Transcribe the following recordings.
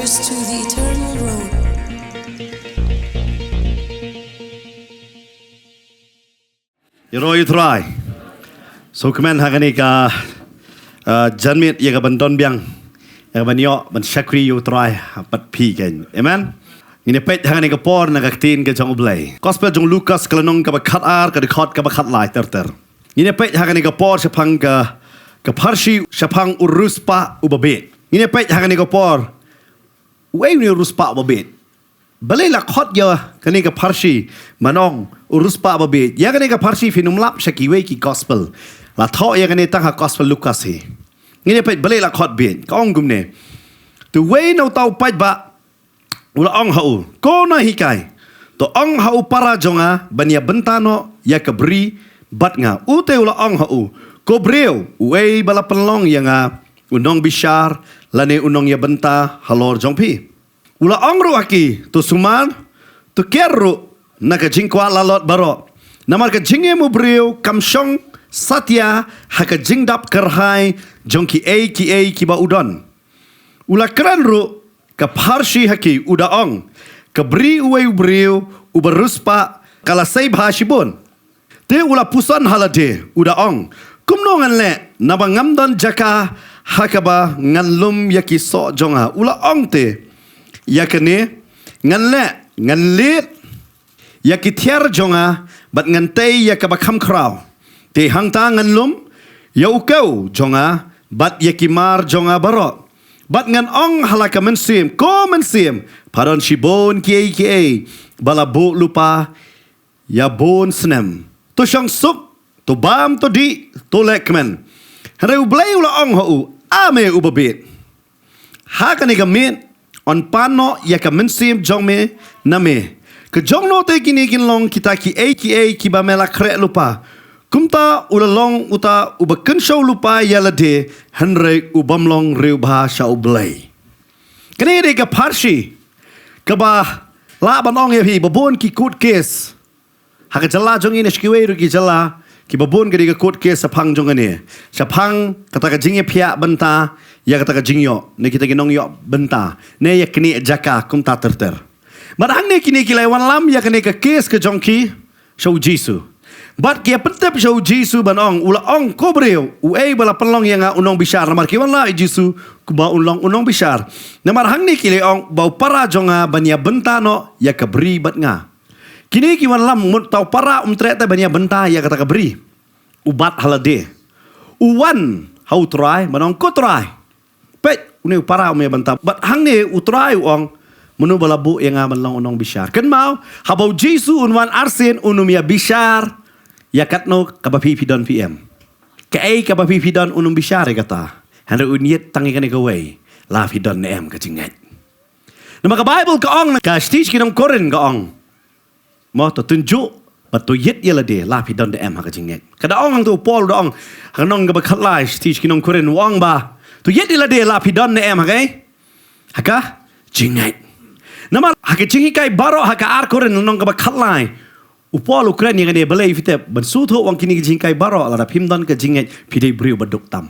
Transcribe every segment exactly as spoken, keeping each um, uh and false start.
To the eternal road. Ïaroh ïa u Trai. Sngewkmen ha kane ka, uh, janmiet ïa ka ban don biang, ïa ka ban ïoh ban shakri ïa u Trai ha pat phi kein. Amen. Ngin ïa peit ha kane ka por na ka ktien ka jong U Blei. Gospel jong Lukas ka lynnong kaba khatar, ka dkhot kaba khatlai ter ter. Ngin ïa peit ha kane ka por shaphang ka, ka pharshi shaphang u riewspah uba bieit. Ngin ïa peit ha kane ka por uei une u riewspah uba bieit. Balei la khot ïa kane ka pharshi ban ong u riewspah uba bieit? Ïa kane ka pharshi phin ym lap sha kiwei ki gospel. La thoh ïa kane tang ha gospel Lukas hi. Ngin ïa peit balei la khot bieit. Ka ong kumne. Te uwei na uta u paidbah u la ong ha u, ko nonghikai, to ong ha u para jong nga ban ïa bynta noh ïa ka bri bad nga. Ute u la ong ha u, ko briew, uei ba la pynlong ïa nga u nongbishar lane u nongïabynta halor jong phi? U la ong ruh ha ki, to sumar, to ker ruh na ka jingkwah lalot baroh. Namar ka jingim u briew kam shong satia ha ka jingdap kyrhai jong kiei kiei kiba u don. U la kren ruh ka pharshi ha ki, u da ong, ka bri uwei u briew uba riewspah ka la sei bha shibun. Te u la puson ha lade, u da ong, kumno ngan leh, naba ngam don jaka ha kaba ngan lum ïa ki soh jong nga. U la ong te, ïa kane ngan leh, ngan lied ïa ki thiar jong nga bad ngan tei ïa kaba kham khraw. Te hangta ngan lum ïa u kew jong nga bad ïa ki mar jong nga baroh. Bad ngan ong ha la ka mynsiem, ko mynsiem, pha don shibun kiei kiei ba la buh lypa ïa bun snem. To shong suk, to bam, to dih, to leh kmen. Hynrei U Blei u la ong ha u, a me uba bieit. Ha kane ka miet, yn pan noh ïa ka mynsiem jong me na me. Ka jong no te kine kin long kita kiei kiei kiba me la khreh lypa. Kumta u la long uta uba kynshew lypa ïa lade, hynrei u bym long riewbha sha U Blei. Kane dei ka pharshi kaba lah ban ong ïa phi, ba bun ki court case ha ka jylla jong ngi ne sha kiwei ruh ki jylla, kiba bun ka dei ka court case shaphang jong kane. Shaphang kata ka jingïaphiah bynta ïa kata ka jingïoh, ne kita ki nongïoh bynta, ne ïa kine jaka kumta ter ter. Bad hangne kine ki la wan lam ïa kane ka case ka jong ki sha U Jisu. Bad ki ïa pyntip sha U Jisu ban ong, u la ong, ko briew, uei ba la pynlong ïa nga u nongbishar? Namar ki wan lap ïa U Jisu kumba un long u nongbishar. Namar hangne ki la ong ba u para jong nga ban ïa bynta noh ïa ka bri bad nga. Kine ki wan lam, mut uta u para um treh te ban ïa bynta ïa kata ka bri. U bat ha lade. U wan ha u Trai, ban ong, ko Trai, peit, une u para um ïa bynta. Bad hangne u Trai u ong, mano ba la buh ïa nga ban long u nongbishar? Kynmaw, haba U Jisu un wan arsien, un ym ïa bishar ïa katno kaba phi phi don phi em. Kaei kaba phi phi don un ym bishar ïa kata. Hynrei un ïeit tang ïa kane kawei, la phi don ne em ka jingngeit. Namar ka Baibl ka ong, na ka shithi sha ki nong Korinth ka ong, mo, to tynjuh bad to ïeit ïa lade, la phi don ne em ha ka jingngeit. Ka da ong hangto u Paul, da ong ha ka lynnong kaba khatlai, shithi sha ki nong Korinth, u ong ba to ïeit ïa lade, la phi don ne em ha ka, ha ka jingngeit. Namar ha ka jinghikai baroh ha ka ar Korinth lynnong kaba khatlai, u Paul u kren ïa kane, balei phi tip, ban sngewthuh, u ong kine ki jinghikai baroh, lada phim don ka jingngeit phi dei briew ba duk tam.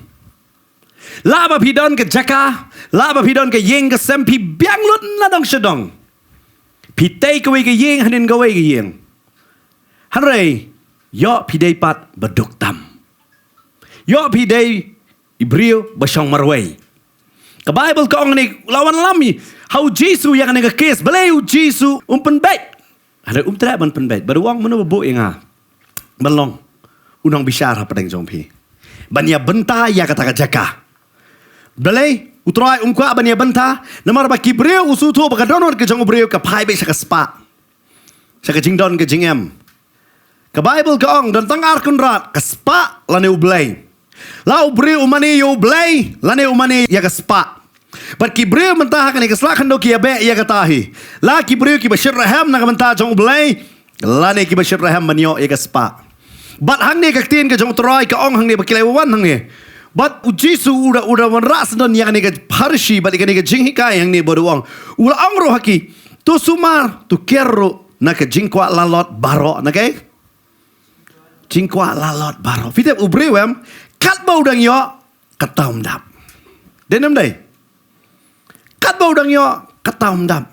Lah ba phi don ka jaka, lah ba phi don ka ïing ka sem, phi biang lut na dong sha dong. Phi tei kawei ka ïing, hynnin kawei ka ïing. Hynrei ïoh phi dei pat ba duk tam. Ïoh phi dei i briew ba shong marwei. Ka Baibl ka ong ne, la wan lam ïa, ha U Jisu ïa kane ka case, balei U Jisu um pynbeit? Hynrei um treh ban pynbeit, bad u ong, mano ba buh ïa nga ban long u nongbishar hapdeng jong phi, ban ïa bynta ïa kata ka jaka? Balei u Trai um kwah ban ïa bynta? Namar ba ki briew, u sngewthuh ba ka dohnud ka jong u briew ka phai beit sha ka spah, sha ka jingdon ka jingem. Ka Baibl ka ong, don tang ar kynrad, ka spah lane U Blei. La u briew u mane ïa U Blei lane u mane ïa ka spah. Bad ki briew mynta ha kane ka sla khyndew ki ïa beh ïa kata hi. La ki briew kiba shitrhem na ka bynta jong U Blei, lane kiba shitrhem ban ïoh ïa ka spah. Bad hangne ka ktien ka jong U Trai ka ong hangne, ba ki la wan hangne. Bad U Jisu u da, u da wanrah sdang ïa kane ka pharshi bad ïa kane ka jinghikai hangne, bad u ong, u la ong ruh ha ki, to sumar, to ker ruh na ka jingkwah lalot baroh, na ka jingkwah lalot baroh. Phi tip, u briew em, katba u dang ïoh, kata um dap. Dei ne ym dei? Katba u dang ïoh, kata um dap.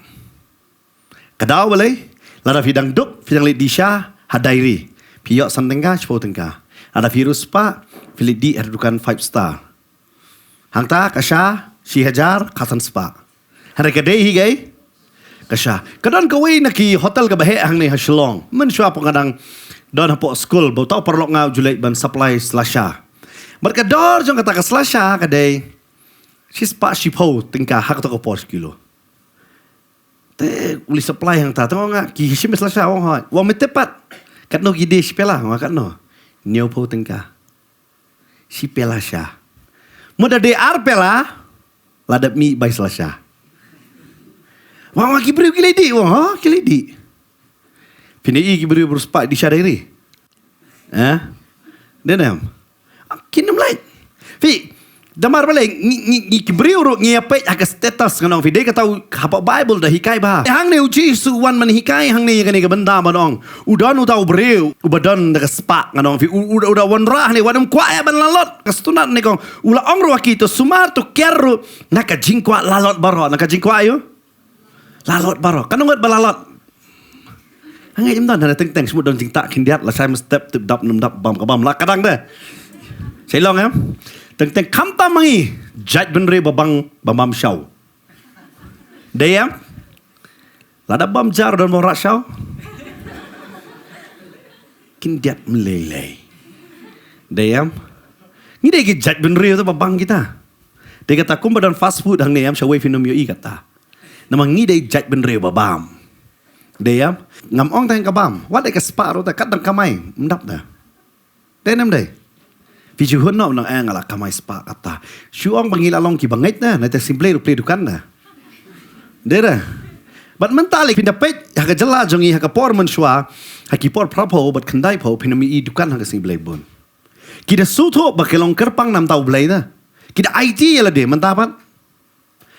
Ka daw balei, lada phi dang duk, phi dang leit die sha ha diary, phi ïoh san tyngka, shiphew tyngka. Lada phi riewspah, phi leit die ha dukan five star. Hangta ka sha shi hajar khatsan spah. Hynrei ka dei hi kaei? Ka sha. Ka don kawei na ki hotel kaba heh hangne ha Shillong. Mynshuwa pat nga dang don hapoh skul, ba uta u paralok nga u ju leit ban supply slasha. Bad ka dor jong kata ka slasha ka dei shi spah shiphew tyngka ha kato ka por shi kilo. Te u leit supply hangta, te nga ong, ki shim slasha? Ong hooid. Ong, me tip pat katno ki die shi pela? Ong, katno? Hynñiewphew tyngka shi pela sha. Mut da die ar pela, la dep mih bai slasha. Ong, ong, ki briew ki leit die? Ong, ha, ki leit die. Phin ïohi ki briew ba riewspah die sha diary? Eh? Dei ne em? Kin ym leit. Phi, namar balei, ngi, ngi, ngi ki briew ruh ngi ïa peit ha ka status, ngan ong phi. Dei kata u, hapoh Bible da hikai ba, hangne u Jisu u wan ban hikai hangne ïa kane ka bynta, ban ong, u don uta u briew uba don da ka spah, ngan ong phi, u, u, u da wanrah hangne, wat ym kwah ïa ban lalot. Ka sngewtynnat ne kong, u la ong ruh ha ki, to sumar, to kiar ruh na ka jingkwah lalot baroh. Na ka jingkwah aïu? Lalot baroh. Katno ngut ba lalot? Hangne ym don, hana teng teng, shu mut don jingtah khyndiat, lashai mynstep, tip dap nym dap, bam ka bam la ka dang de. Shai long em? Teng teng, khamtam ma ngi, jaitbynriew ba bang, ba bam shaw. Dei em? Lada bam jar don ba wanrah shaw. Khyndiat mlei lei. Dei em? Ngi dei ki jaitbynriew te ba bang kita. Dei kata kumba don fast food hangne em, shawei phin ym ïohi kata. Namar ngi dei jaitbynriew ba bam. Dei em? Ngam ong tang ka bam. Wat dei ka spah ruh te, kat dang kamai, ym dap da. Dei ne ym dei? Phi ju hun noh nang, eh, nga la kamai spah kata. Shu ong ba ngi la long kiba ngeit na, na te shu plie ruh plie dukan da. Dei re? Bad mynta lei phin da peit ha ka jylla jong ngi ha ka por mynshuwa, ha ki por phra phew bad khyndai phew, phin ym ïohi dukan ha ka sngi Blei bun. Ki da sngewthuh ba ki long kyrpang na bynta U Blei da. Ki da aiti ïa lade, mynta pat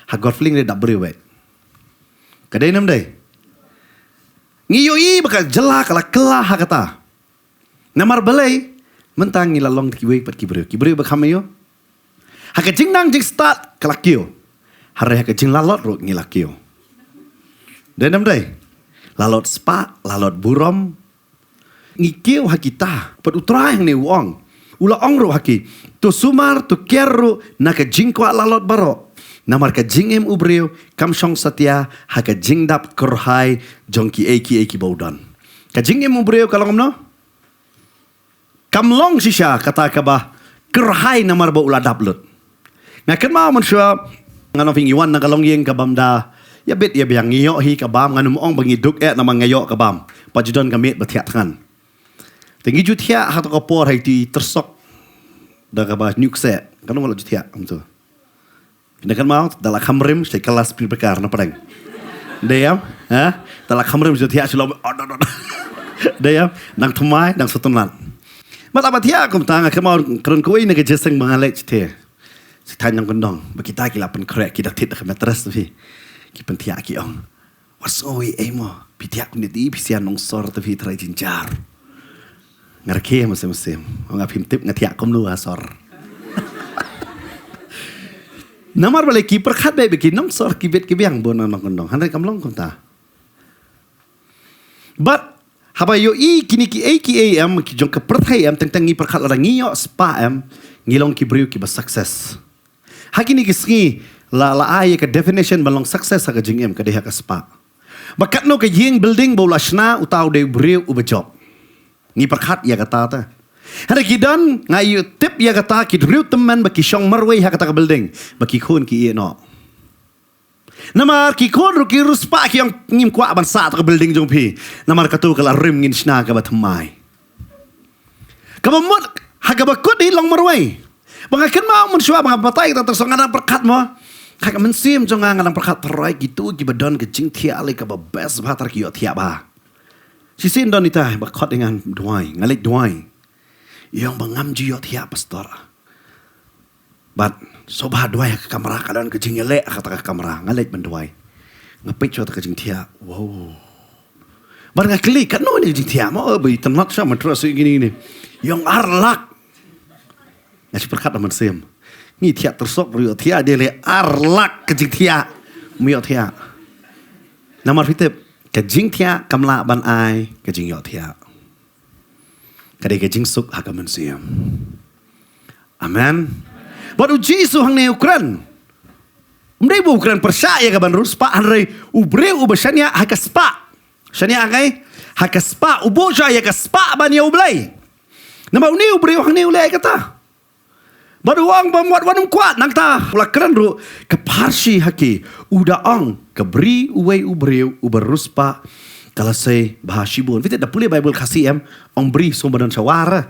ha Golf Link re dap briew beit. Ka dei ne ym dei? Ngi ïohi ba ka jylla ka la kylla ha kata. Namar balei? Mynta ngi la long kiwei pat ki briew, ki briew ba kham aïu? Ha ka jingnang jingstad ka la kiew. Hynrei ha ka jinglalot ruh ngi la kiew. Dei ne ym dei? Lalot spah, lalot burom. Ngi kiew ha kita, pat U Trai hangne u ong. U la ong ruh ha ki, to sumar, to kiar ruh na ka jingkwah lalot baroh. Namar ka jingim u briew kam shong satia ha ka jingdap kyrhai jong kiei kiei kiba u don. Ka jingim u briew ka long kumno? Kam long shisha kata kaba kyrhai namar ba u la dap lut. Nga kynmaw mynshuwa, ngan ong phi, ngi wan na ka longïing ka bam da ïa bit ïa biang, ngi ïoh hi ka bam, ngan ym ong ba ngi duk eh namar nga ïoh ka bam. Pat ju don ka miet ba thiah thngan. Te ngi ju thiah ha kato ka por ha iti i tyrsok da kaba ñiuh kseh. Katno ngi la ju thiah kumto? Phi dang kynmaw, da la kham rim, sha kylla speed breaker na pdeng. Dei em? Ha? Da la kham rim, shu thiah shu lom. Dei em? Dang thymmai, dang sngewtynnat. Bad haba thiah kumta, nga kynmaw ka don kawei na ka jingïaseng ba nga leit shatei. Sha thaiñ Nongkyndong. Ba kita ki la pynkhreh, ki da thied da ka mattress phi. Ki pynthiah ki ong, wat sngew ei ei mo. Phi thiah kumne te phi shu ïa nongsor te phi trai jynjar. Nga rakhe mynsiem mynsiem. Nga, phim tip nga thiah kumno ha sor. Namar balei, ki pyrkhat beit ba ki nongsor ki bit ki biang bun na Nongkyndong. Hynrei kam long kumta. Bad haba ïohi kine kiei kiei em, ki jong ka pyrthei em, teng teng ngi pyrkhat lada ngi ïoh spah em, ngi long ki briew kiba success. Ha kine ki sngi la, la ai ïa ka definition ban long success ha ka jingim, ka dei ha ka spah. Ba katno ka ïing building ba u la shna, uta u dei u briew uba jop. Ngi pyrkhat ïa kata te. Hynrei ki don, nga ïoh tip ïa kata, ki briew tymmen ba ki shong marwei ha kata ka building, ba ki khun ki ïeh noh. Namar ki khun ruh ki riewspah ki ong, ngim kwah ban sah ta ka building jong phi. Namar kato ka la rim, ngin shna kaba thymmai. Kaba mut ha kaba kut hi long marwei. Ba nga kynmaw mynshuwa ba nga batai kata tyrsok, nga dang pyrkhat mo. Ha ka mynsiem jong nga, nga dang pyrkhat, Trai, kito kiba don ka jingthiah lei kaba best bha, trai, ki ïoh thiah bha. Shisien don ita ba khot ïa nga duwai, nga leit duwai. I ong ba ngam ju ïoh thiah, Pastor. Bad sngewbha duwai ha ka kamra, ka don ka jingïaleh ha kata ka kamra. Nga leit ban duwai. Nga peit shuwa ta ka jingthiah. Wow. Bad nga kylli, katno ne ka jingthiah mo, ba i tynnat sha mattress kine kine. I ong ar lak. Nga shu pyrkhat ha mynsiem, ngi thiah tyrsok ruh ïoh thiah, dei lei ar lak ka jingthiah. um ïohthiah. Namar phi tip, ka jingthiah kam lah ban ai ka jingïohthiah. Ka dei ka jingsuk ha ka mynsiem. Amen. Bad u Jisu hangne u kren. Um dei ba u kren pyrshah ïa ka ban riewspah, hynrei u briew uba shaniah ha ka spah. Shaniah ha kaei? Ha ka spah, u buh shuwa ïa ka spah ban ïa U Blei. Namar une u briew hangne u leh kata. Bad u ong ba mut wat nym kwah, nangta u la kren ruh, ka pharshi ha ki, u da ong, ka bri uwei u briew uba riewspah, ka la sei bha shibun. Phi tip da pule Baibl Khasi em, ong bri sngewbha don sha war.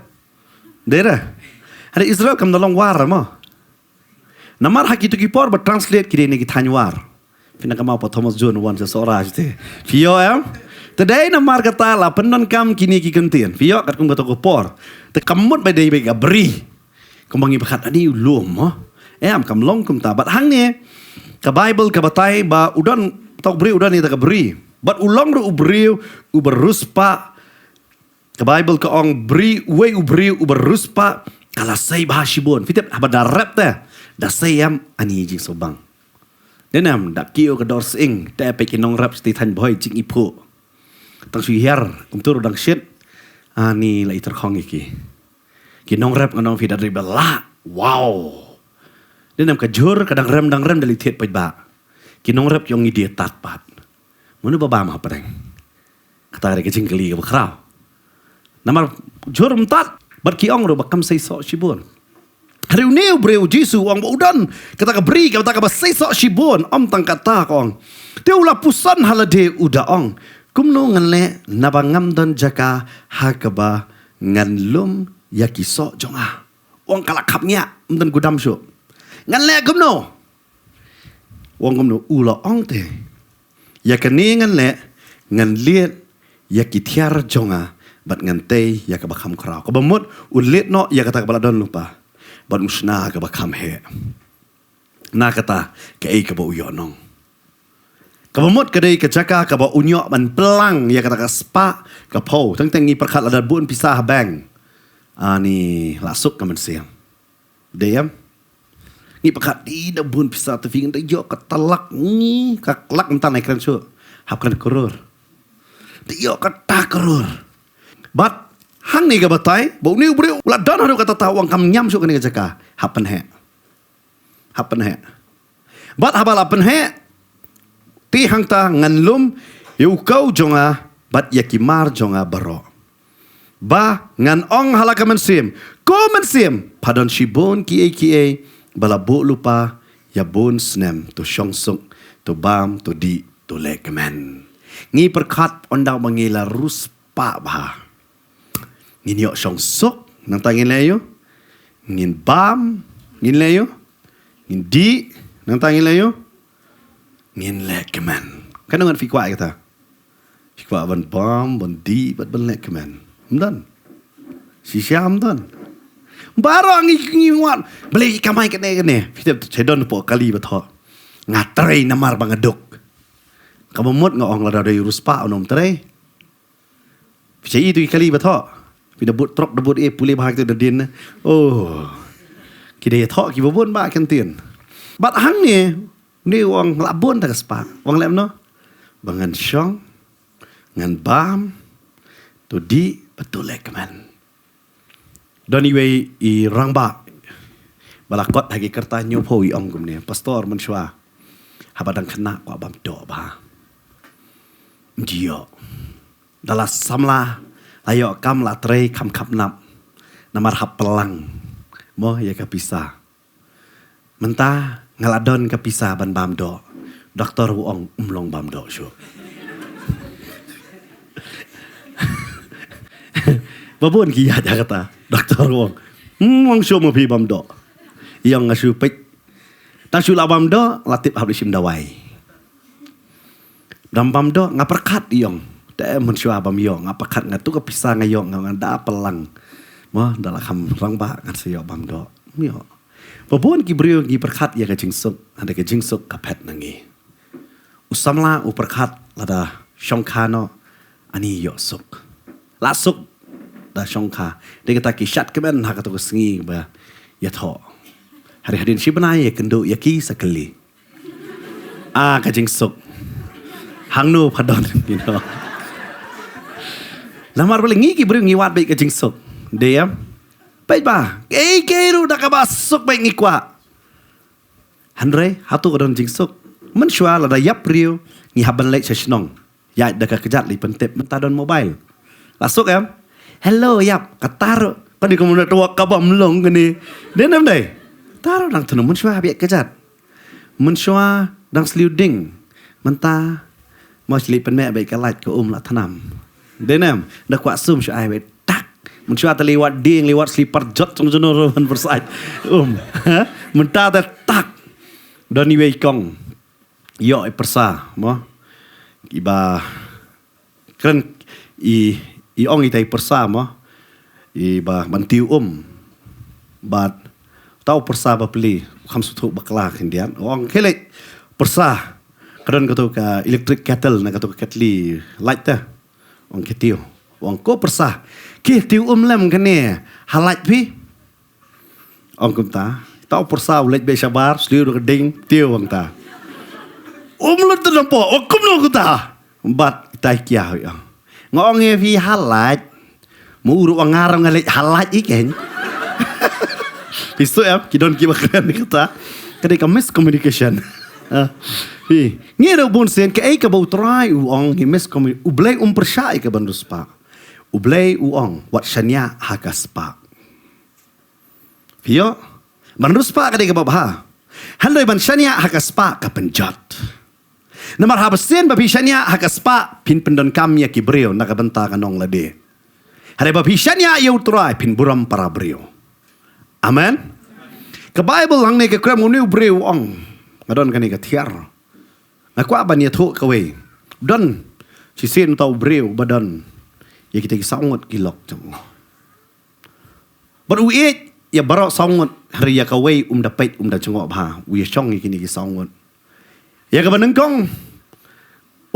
Dei re? Hynrei Israel kam da long war mo. Namar ha kito ki por ba translate ki dei na ki thaiñ war. Phi nang kynmaw Thomas Jones u wan sha Sohra shatei. Phi ïoh em? Te dei namar kata la pyndonkam kine ki kyntien. Phi ïoh katkum kato ka por. Te kam mut ba dei ba ka bri. Kumba ngi pyrkhat ani u lum mo. Em, kam long kumta. Bad hangne ka Baibl ka batai ba u don, uta u briew u don ïa kata ka bri. Bad u long ruh u briew uba riewspah. Ka Baibl ka ong bri, uwei u briew uba riewspah, ka la sei bha shibun. Phi tip haba da rep te, da sei em, ani jingsngewbang. Dei ne em, da kiew ka dor sying, te peit ki nongrep shatei thaiñ Bhoi jingiphuh. Tang shu hiar, kumtu ruh dang shit, ani la i tyrkhong ïa ki. Ki nongrep ngan ong phi da ri ba lah, wow. Dei ne em ka jhur, ka dang rem, dang rem, da leit thied paidbah. Ki nongrep ki ong ngi die tat pat. Mano ba bam hapdeng? Kata ka dei ka jingkylli kaba khraw. Namar jhur mynta, bad ki ong ruh ba kam sei soh shibun. Hynrei une u briew u Jisu u ong ba u don kata ka bri, kata kaba sei soh shibun, ym tang kata ka ong. Te u la puson ha lade u da ong. Kumno ngan leh naba ngam don jaka ha kaba ngan lum ïa ki soh jong nga. U ong ka la khapngiah, ym don gudam shuh. Ngan leh kumno? U ong kumno, u la ong te. Ïa kane ngan leh, ngan lied ïa ki thiar jong nga, bad ngan tei ïa kaba kham khraw. Kaba mut, u lied noh ïa kata kaba la don lypa. Bad u shna kaba kham heh. Na kata, kaei kaba u ïohnong. Kaba mut ka dei ka jaka kaba u ïoh ban pynlang ïa kata ka spah ka phew. Teng teng ngi pyrkhat lada bun pisa ha bank. Ani la suk ka mynsiem. Dei em? Ngi pyrkhat, i da bun pisa te phi ngan da ïoh kata lak ngi, ka lak mynta nai kren shuh. Hap kren klur. Da ïoh kata klur. Bad hangne ka batai, ba une u briew, u la don haduh katta, u ong kam ñiam shuh kane ka jaka. Hap pynheh. Hap pynheh. Bad haba la pynheh, te hangta ngan lum ïa u kaw jong nga bad ïa ki mar jong nga baroh. Ba ngan ong ha la ka mynsiem, ko mynsiem, pha don shibun kiei kiei ba la buh lypa ïa bun snem, to shong suk, to bam, to dih, to leh kmen. Ngi pyrkhat ynda ba ngi la riewspah bha. Ngin ïoh shong suk, nangta ngin leh aïu? Ngin bam, ngin leh aïu? Ngin dih, nangta ngin leh aïu? Ngin leh kmen. Katno ngan phi kwah kata? Phi kwah ban bam, ban dih, bad ban leh kmen. Ym don. Shisha ym don. Baroh ngi, ngi wat. Balei kamai kane kane. Phi tip, sa don hapoh kali ba thoh. Nga trei namar ba nga duk. Kaba mut nga ong lada dei riewspah un ym trei. Phi sa i tu ki kali ba thoh. Phi da bud trok da bud e pule bha ki tu da dien. Oh. Ki da thoh ki ba bun ba kan tien. Bad hangne, ne u ong la bun da ka spah. U ong lem no. Ba ngan shong, ngan bam, to dih, bad to leh kmen. Don iwei i rangbah ba la kot ha ki kyrta hynñiewphew, i ong kumne, Pastor, mynshuwa haba dang khynnah kwah bam doh bha. Ym ju ïoh. Da la samla, la ïoh kam, la trei, kham khapnap. Namar hap pynlang mo ïa ka pisa. Mynta nga la don ka pisa ban bam doh. Doktor u ong ym long bam doh shuh. Ba bun ki ïaid ha kata. Doktor u ong, ym long shuh ma phi bam doh. I ong nga shu peit. Tang shu la bam doh, la tip hap leit shim dawai. Dang bam doh, nga pyrkhat, i ong. Te mynshuwa bam ïoh, nga pyrkhat, nga tu ka pisa nga ïoh, nga, nga da pynlang. Mo, da la kham rangbah, ngan sa ïoh bam doh. Ym ïoh. Ba bun ki briew ngi pyrkhat ïa ka jingsuk, hynrei ka jingsuk ka phet na ngi. U samla u pyrkhat lada shongkha noh, ani ïoh suk. La suk da shongkha. Dei kata ki shad kmen ha kato ka sngi ba ïathoh. Hynrei hadien shi bnai ïakynduh ïa ki sa kylli. Ah, ka jingsuk. Hangno pha don, you know. Namar balei ngi ki briew ngi wad beit ka jingsuk. Dei em? Peit ba, kiei kiei ruh da kaba suk beit ngi kwah. Hynrei hato ka don jingsuk? Mynshuwa lada ïap briew ngi hap ban leit sha shnong. Ïaid da ka kjat leit pyntip, mynta don mobile. La suk em? Hello, ïap, kata ruh. Kane ka mynta ka bam long kane. Dei ne em dei? Kata ruh dang tynnu, mynshuwa hap ïaid kjat. Mynshuwa dang sliu ding. Mynta mo sliu pynmeh beit ka light ka um la thnam. Dei ne em? Da kwah sum shu ai beit tak. Mynshuwa te lei wad ding, lei wad slipar jot jong jong ruh ban pyrsa um. Mynta te tak. Don iwei i kong. Ïoh i pyrsa mo. Iba kren i, i ong itai pyrsa mo. Iba ban tiew um. Bad uta u pyrsa bapli, u kham sngewthuh bakla khyndiat. U ong khie leit pyrsa. Ka don kato ka electric kettle ne kato ka kettle light te. U ong khie tiew. U ong ko pyrsa. Khie tiew um lem kane ha light phi. Ong kumta. Uta u pyrsa u leit beit shabar, sliu da ka ding, tiew ong ta. Um lut tu nampo, ong kumno kumta. Bad itai kia ïa. Nga ong ïa phi ha light. Mo u ruh nga ruh nga leit ha light i keiñ. Phi sngewthuh em, ki don kiba kren kata. Ka dei ka miscommunication. Ah. Phi, ngi ruh bun sien kaei kaba U Trai u ong ngi miscommunicate. U Blei um pyrshah ïa ka ban riewspah. U Blei u ong wat shaniah ha ka spah. Phi ïoh, ban riewspah ka dei kaba bha. Hynrei ban shaniah ha ka spah ka pynjot. Namar haba sien ba phi shaniah ha ka spah phin pyndonkam ïa ki briew na ka bynta ka nonglade. Hynrei ba phi shaniah ïa U Trai phin burom para briew. Amen. Ka Baibl hangne ka krem une u briew u ong. Nga don kane ka thiar. Nga kwah ban ïathuh kawei. Don shisien uta u briew ba don ïa kita ki saw ngut ki lok jong u. Bad u ïeit ïa baroh saw ngut, hynrei ïa kawei um da peit, um da jngoh bha, u ïashong ïa kine ki saw ngut. Ïa kaba nyngkong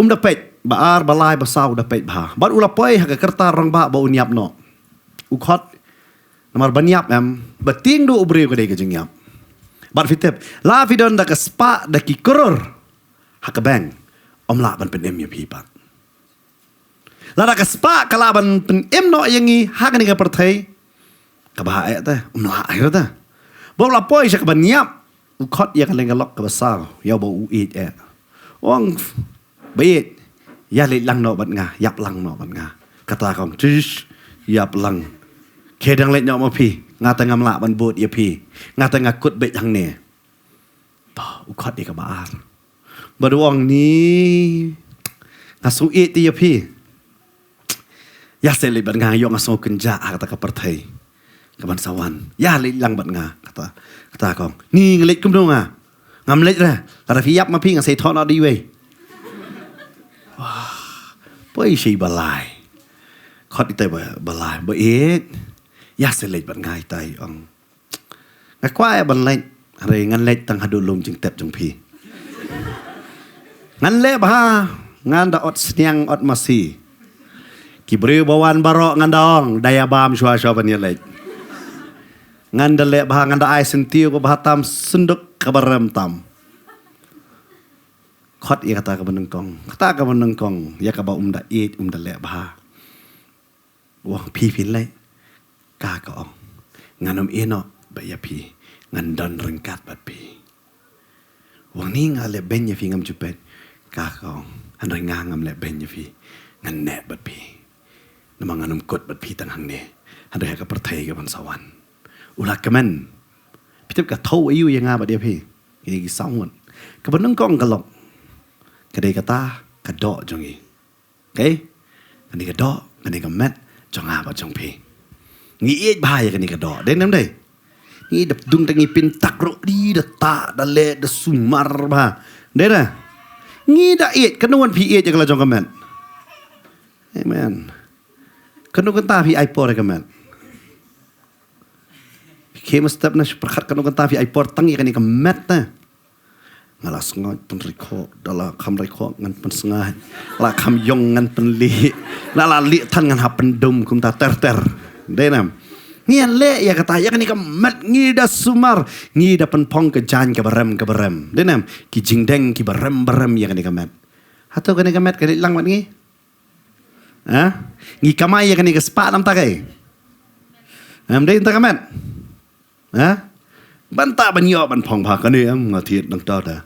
um da peit, ba ar, ba lai, ba saw u da peit bha. Bad u la poi ha ka kyrta rangbah ba un ïap noh. U khot, namar ban ïap em, ba tieng duh u briew ka dei ka jingïap. Bad phi tip, la phi don da ka spah da ki krur ha ka bank, ym lah ban pynim ïa phi pat. Lada ka spah ka lah ban pynim noh ïa ngi ha kane ka pyrthei, kaba heh te, ym lah ai te. Ba u la poi sha kaban ïap, u khot ïa ka lyngkhuh ka lok kaba saw, ïa uba u ïeit eh. U ong, ba ïeit, ïa leit lang noh bad nga, ïap lang noh bad nga. Kata ka ong, tish, ïap lang. Khie dang leit noh ma phi, nga te ngam lah ban bud ïa phi. Nga te nga kut beit hangne. To, u khot ïa kaba ar. Bad u ong ni, nga sngew ïeit te ïa phi. Ïa seh leit bad nga, ïoh nga sngew kynjah ha kata ka pyrthei kaban sa wan. Ïa leit lang bad nga, kata, kata ka ong. Ni nga leit kumno nga? Ngam leit re. Lada phi ïap ma phi nga sa ïathoh noh da iwei. Wah, poi sha i ba lai. Khot itai ba, ba lai, ba ïeit. Ïa seh leit bad nga itai, ong. Nga kwah ïa ban leit, hynrei ngan leit tang haduh lum jingtep jong phi. Ngan leh bha, ngan da ot sniang ot masi. Ki briew ba wan baroh ngan da ong, da ïa bam shuwa shuwa ban ïa leit. Ngan da leh bha, ngan da ai syntiew kaba bha tam, synduk kaba rem tam. Khot ïa kata kaba nyngkong, kata kaba nyngkong, ïa kaba um da ïeit, um da leh bha. U ong phi phin leit. Ka ka ong, ngan ym ïeh noh bad ïa phi, ngan don ryngkat bad phi. U ong ni nga leh beiñ ïa phi ngam ju peit. Ka ka ong, hynrei nga ngam leh beiñ ïa phi, ngan neh bad phi. Namar ngan ym kut bad phi tang hangne, hynrei ha ka pyrthei kaban sa wan. U la kmen. Phi tip ka thew aïu ïa nga bad ïa phi? Kine ki saw ngut. Kaba nyngkong ka lok. Ka dei kata ka doh jong ngi. Okay? Kane ka doh, kane ka met jong nga bad jong phi. Ngi ïeit bha ïa kane ka doh. Dei ne ym dei? Ngi da dung da ngi pyntak ruh, di da tah, da leh, da sumar bha. Dei ne? Ngi da ïeit, kano wan phi ïeit ïa ka la jong ka met? Amen. Kano kynta phi ai por ïa ka met? Khie ma step na shu pyrkhat kano kynta phi ai por tang ïa kane ka met na. Nga la sngaid pynrikhoh, da la kham rikhoh ngan pynsngaid. La kham ïong ngan pynlieh. La la lieh than ngan hap pyndum kumta ter ter. Dei ne em? Ngi ïa leh ïa kata, ïa kane ka met ngi da sumar, ngi da pynphong ka jaiñ kaba rem kaba rem. Dei ne em, ki jingdeng kiba rem ba rem ïa kane ka met. Hato kane ka met ka leit lang bad ngi? Ha? Ngi kamai ïa kane ka spah namar kata? Em, dei namar kata ka met? Ha? Ban ta ban ïoh ban phong bha kane em, nga thied nangta da.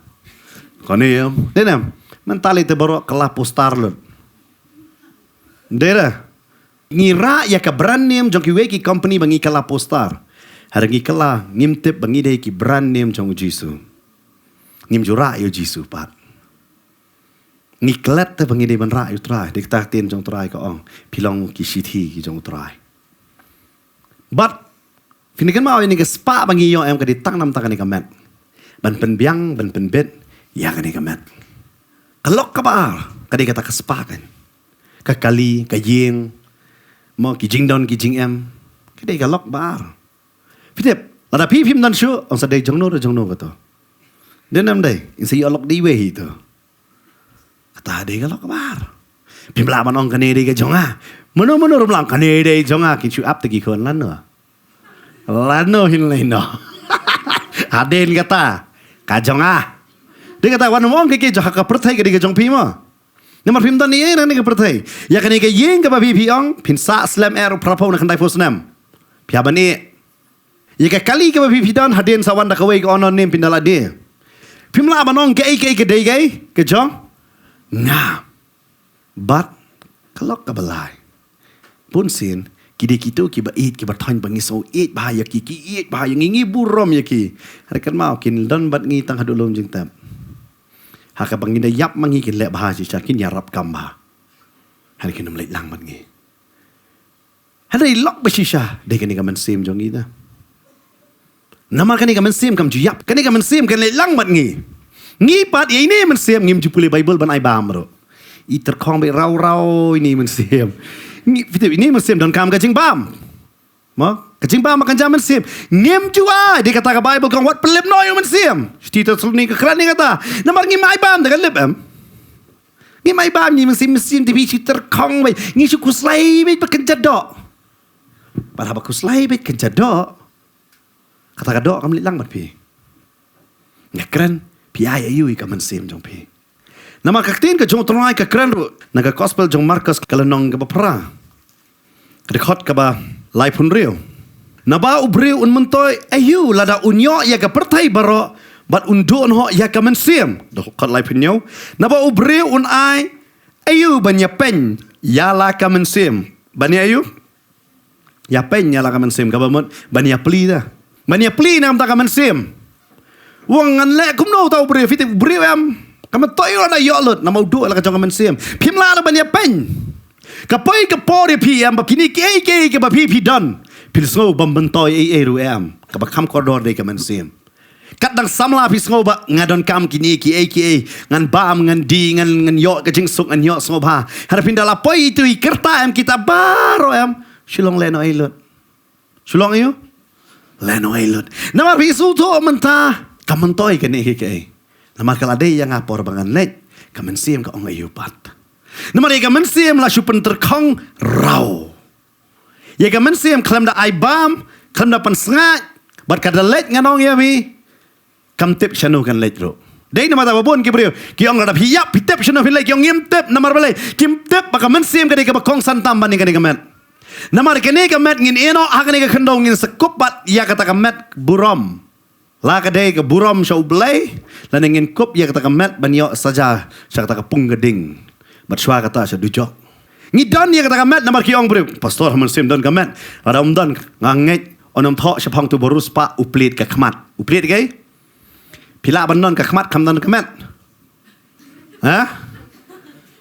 Kane em. Dei ne em? Mynta lei te baroh kylla poster lut. Dei re. Ngi rah ïa ka brand name jong kiwei ki company ba ngi kylla poster. Hynrei ngi kylla, ngim tip ba ngi dei ki brand name jong u Jisu. Ngim ju rah ïa u Jisu pat. Ngi klet te ba ngi dei ban rah ïa u Trai, dei kata ka ktien jong u Trai ka ong, phi long ki shithi ki jong u Trai. Bad phin ïa kynmaw ïa kane ka spah ba ngi ïoh em, ka dei tang namar kane ka met. Ban pynbiang, ban pynbit ïa kane ka met. Ka lok kaba ar ka dei kata ka spah kan. Ka kali, ka ïing, mo, ki jingdon ki jingem, ka dei ka lok ba ar. Phi tip, lada phi phim don shuh, ong sa dei jong no re jong no kato. Dei ne em dei, in sa ïoh lok dei wei hi to. Kata dei ka lok kaba ar. Phim lah ban ong kane dei ka jong nga. Mano mano ruh ong kane dei jong nga, kin shu ap te ki khun lano. Lano hin lano. Hadien kata ka jong nga. Dei kata wan ong ke ke jong ha ka pyrthei ka dei ka jong phi mo. Namar phim don ei ei na kane ka pyrthei. Ïa kane ka ïing kaba phi phi ong, phin sah slem eh ruh phra phew na khyndai phew snem. Phi hap ban ïeh. Ïa ka kali kaba phi phi don, hadien sa wan da kawei ka unknown name phin da la die. Phim lah ban ong kaei kaei ka dei kaei ka jong nga. Bad ka lok kaba lai, bun sien ki dei kito kiba ïeit kiba thoiñ ba ngi sngew ïeit bha ïa ki, ki ïeit bha ïa ngi, ngi burom ïa ki. Hynrei kynmaw kin don bad ngi tang haduh lum jingtep. Ha kaba ngin da ïap ma ngi kin leh bha shisha, kin ïarap kam bha. Hynrei kin ym leit lang bad ngi. Hynrei lok ba shisha dei kane ka mynsiem jong ngi da. Namar kane ka mynsiem kam ju ïap, kane ka mynsiem kan leit lang bad ngi. Ngi pat ïa ine i mynsiem ngim ju pule Baibl ban ai bam ruh. I tyrkhong beit raw raw ine i mynsiem. Ngi, phi tip, ine i mynsiem donkam ka jingbam. Mo, ka jingbam ba kan jam mynsiem. Ngim ju ai, dei kata ka Baibl ka ong wat pynlip noh ïa u mynsiem. Shithi Thessalonika kren ïa kata. Namar ngim ai bam da ka lip em. Ngim ai bam, ngi mynsiem mynsiem te phi shu tyrkhong beit, ngi shu khuslai beit ba kynja doh. Bad haba khuslai beit kynja doh, kata ka doh kam leit lang bad phi. Nga kren, phi ai aïu ïa ka mynsiem jong phi. Namar ka ktien ka jong u Trai ka kren ruh na ka gospel jong Markos ka lynnong kaba phra, ka dkhot kaba laiphew hynriew. Naba u briew un myntoi aïu lada un ïoh ïa ka pyrthei baroh bad un duh noh ïa ka mynsiem. Dkhot laiphew hynñiew. Naba u briew un ai aïu ban ïa peiñ ïa la ka mynsiem. Ban ïa aïu? Ïa peiñ ïa la ka mynsiem, kaba mut ban ïa plie da. Ban ïa plie na ka bynta ka mynsiem. Wan ngan leh kumno uta u briew, phi tip u briew em. Ka myntoi ruh da ïoh lut namar u duh la ka jong ka mynsiem. Phim lah ruh ban ïa peiñ. Ka poi ka por ïa phi em ba kine kiei kiei kiba phi phi don, phin sngew bym myntoi ei ei ruh em. Kaba kham kordor dei ka mynsiem. Kat dang samla phi sngew ba nga donkam kine kiei kiei, ngan bam, ngan die, ngan, ngan ïoh ka jingsuk, ngan ïoh sngewbha. Hynrei phin da la poi itu i kyrta em, kita baroh em, shu long lehnohei lut. Shu long aïu? Lehnohei lut. Namar phi sngewthuh mynta kam myntoi kane kiei kiei. Namar ka la dei ïa nga por ba ngan leit, ka mynsiem ka ong aïu pat. Namar ïa ka mynsiem la shu pyntyrkhong raw. Ïa ka mynsiem khlem da ai bam, khlem da pynsngaid, bad ka da leit, ngan ong ïa phi, kam tip shano kan leit ruh. Dei namar kata ba bun ki briew ki ong lada phi ïap phi tip shano phin leit, ki ong ngim tip, namar balei? Kim tip ba ka mynsiem ka dei kaba kongsan tam ban ïa kane ka met. Namar kane ka met ngin ïeh noh ha kane ka khyndew, ngin sa kup bad ïa kata ka met burom. La ka dei ka burom sha U Blei, lane ngin kup ïa kata ka met ban ïoh saja sha kata ka pung ka ding, bad shuwa kata sha dujok. Ngi don ïa kata ka met namar ki ong briew, pastor, ha mynsiem don ka met. Lada um don, nga ngeit un ym thoh shaphang uto u baru spah u plied ka khmat. U plied kaei? Phi lah ban don ka khmat kham don ka met? Ha?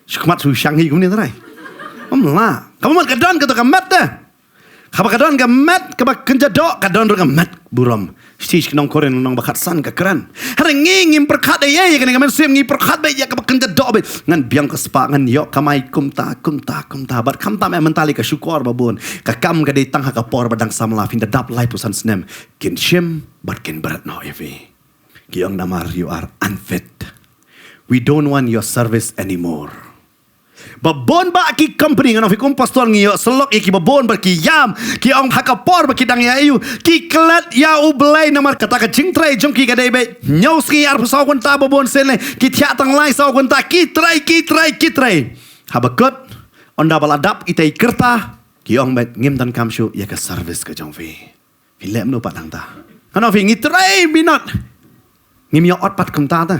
Shu khmat shu shang hi kumne trai. Um lah. Ka mut ka don kato ka met te. Haba ka don ka met kaba kynja doh, ka don ruh ka met burom. Shithi sha ki nong Korinth lynnong ba khatsan ka kren. Hynrei ngi ngim pyrkhat ei ei ïa kane ka mynsiem, ngi pyrkhat beit ïa kaba kynja doh beit. Ngan biang ka spah, ngan ïoh kamai kumta kumta kumta. Bad khamtam eh, mynta lei ka shukor ba bun, ka kam ka dei tang ha ka por ba dang samla, phin da dap laiphew san snem. Kin shim bad kin bret noh ïa phi. Ki ong namar you are unfit. We don't want your service anymore. Ba bun ba ki company, ngan ong phi kum pastor, ngi ïoh syllok ïa ki ba bun ba ki ïam, ki ong ha ka por ba ki dang ïa ïoh, ki klet ïa U Blei namar kata ka jingtrei jong ki ka dei ba hynñiew sngi arphew saw kynta ba bun sien leh, ki thiah tang lai saw kynta, ki trei, ki trei, ki trei. Haba kut, ynda ba la dap ita i kyrta, ki ong ba ngim donkam shuh ïa ka service ka jong phi. Phi leh mano pat hangta? Ngan ong phi ngi trei minot. Ngim ïoh ot pat kumta ta.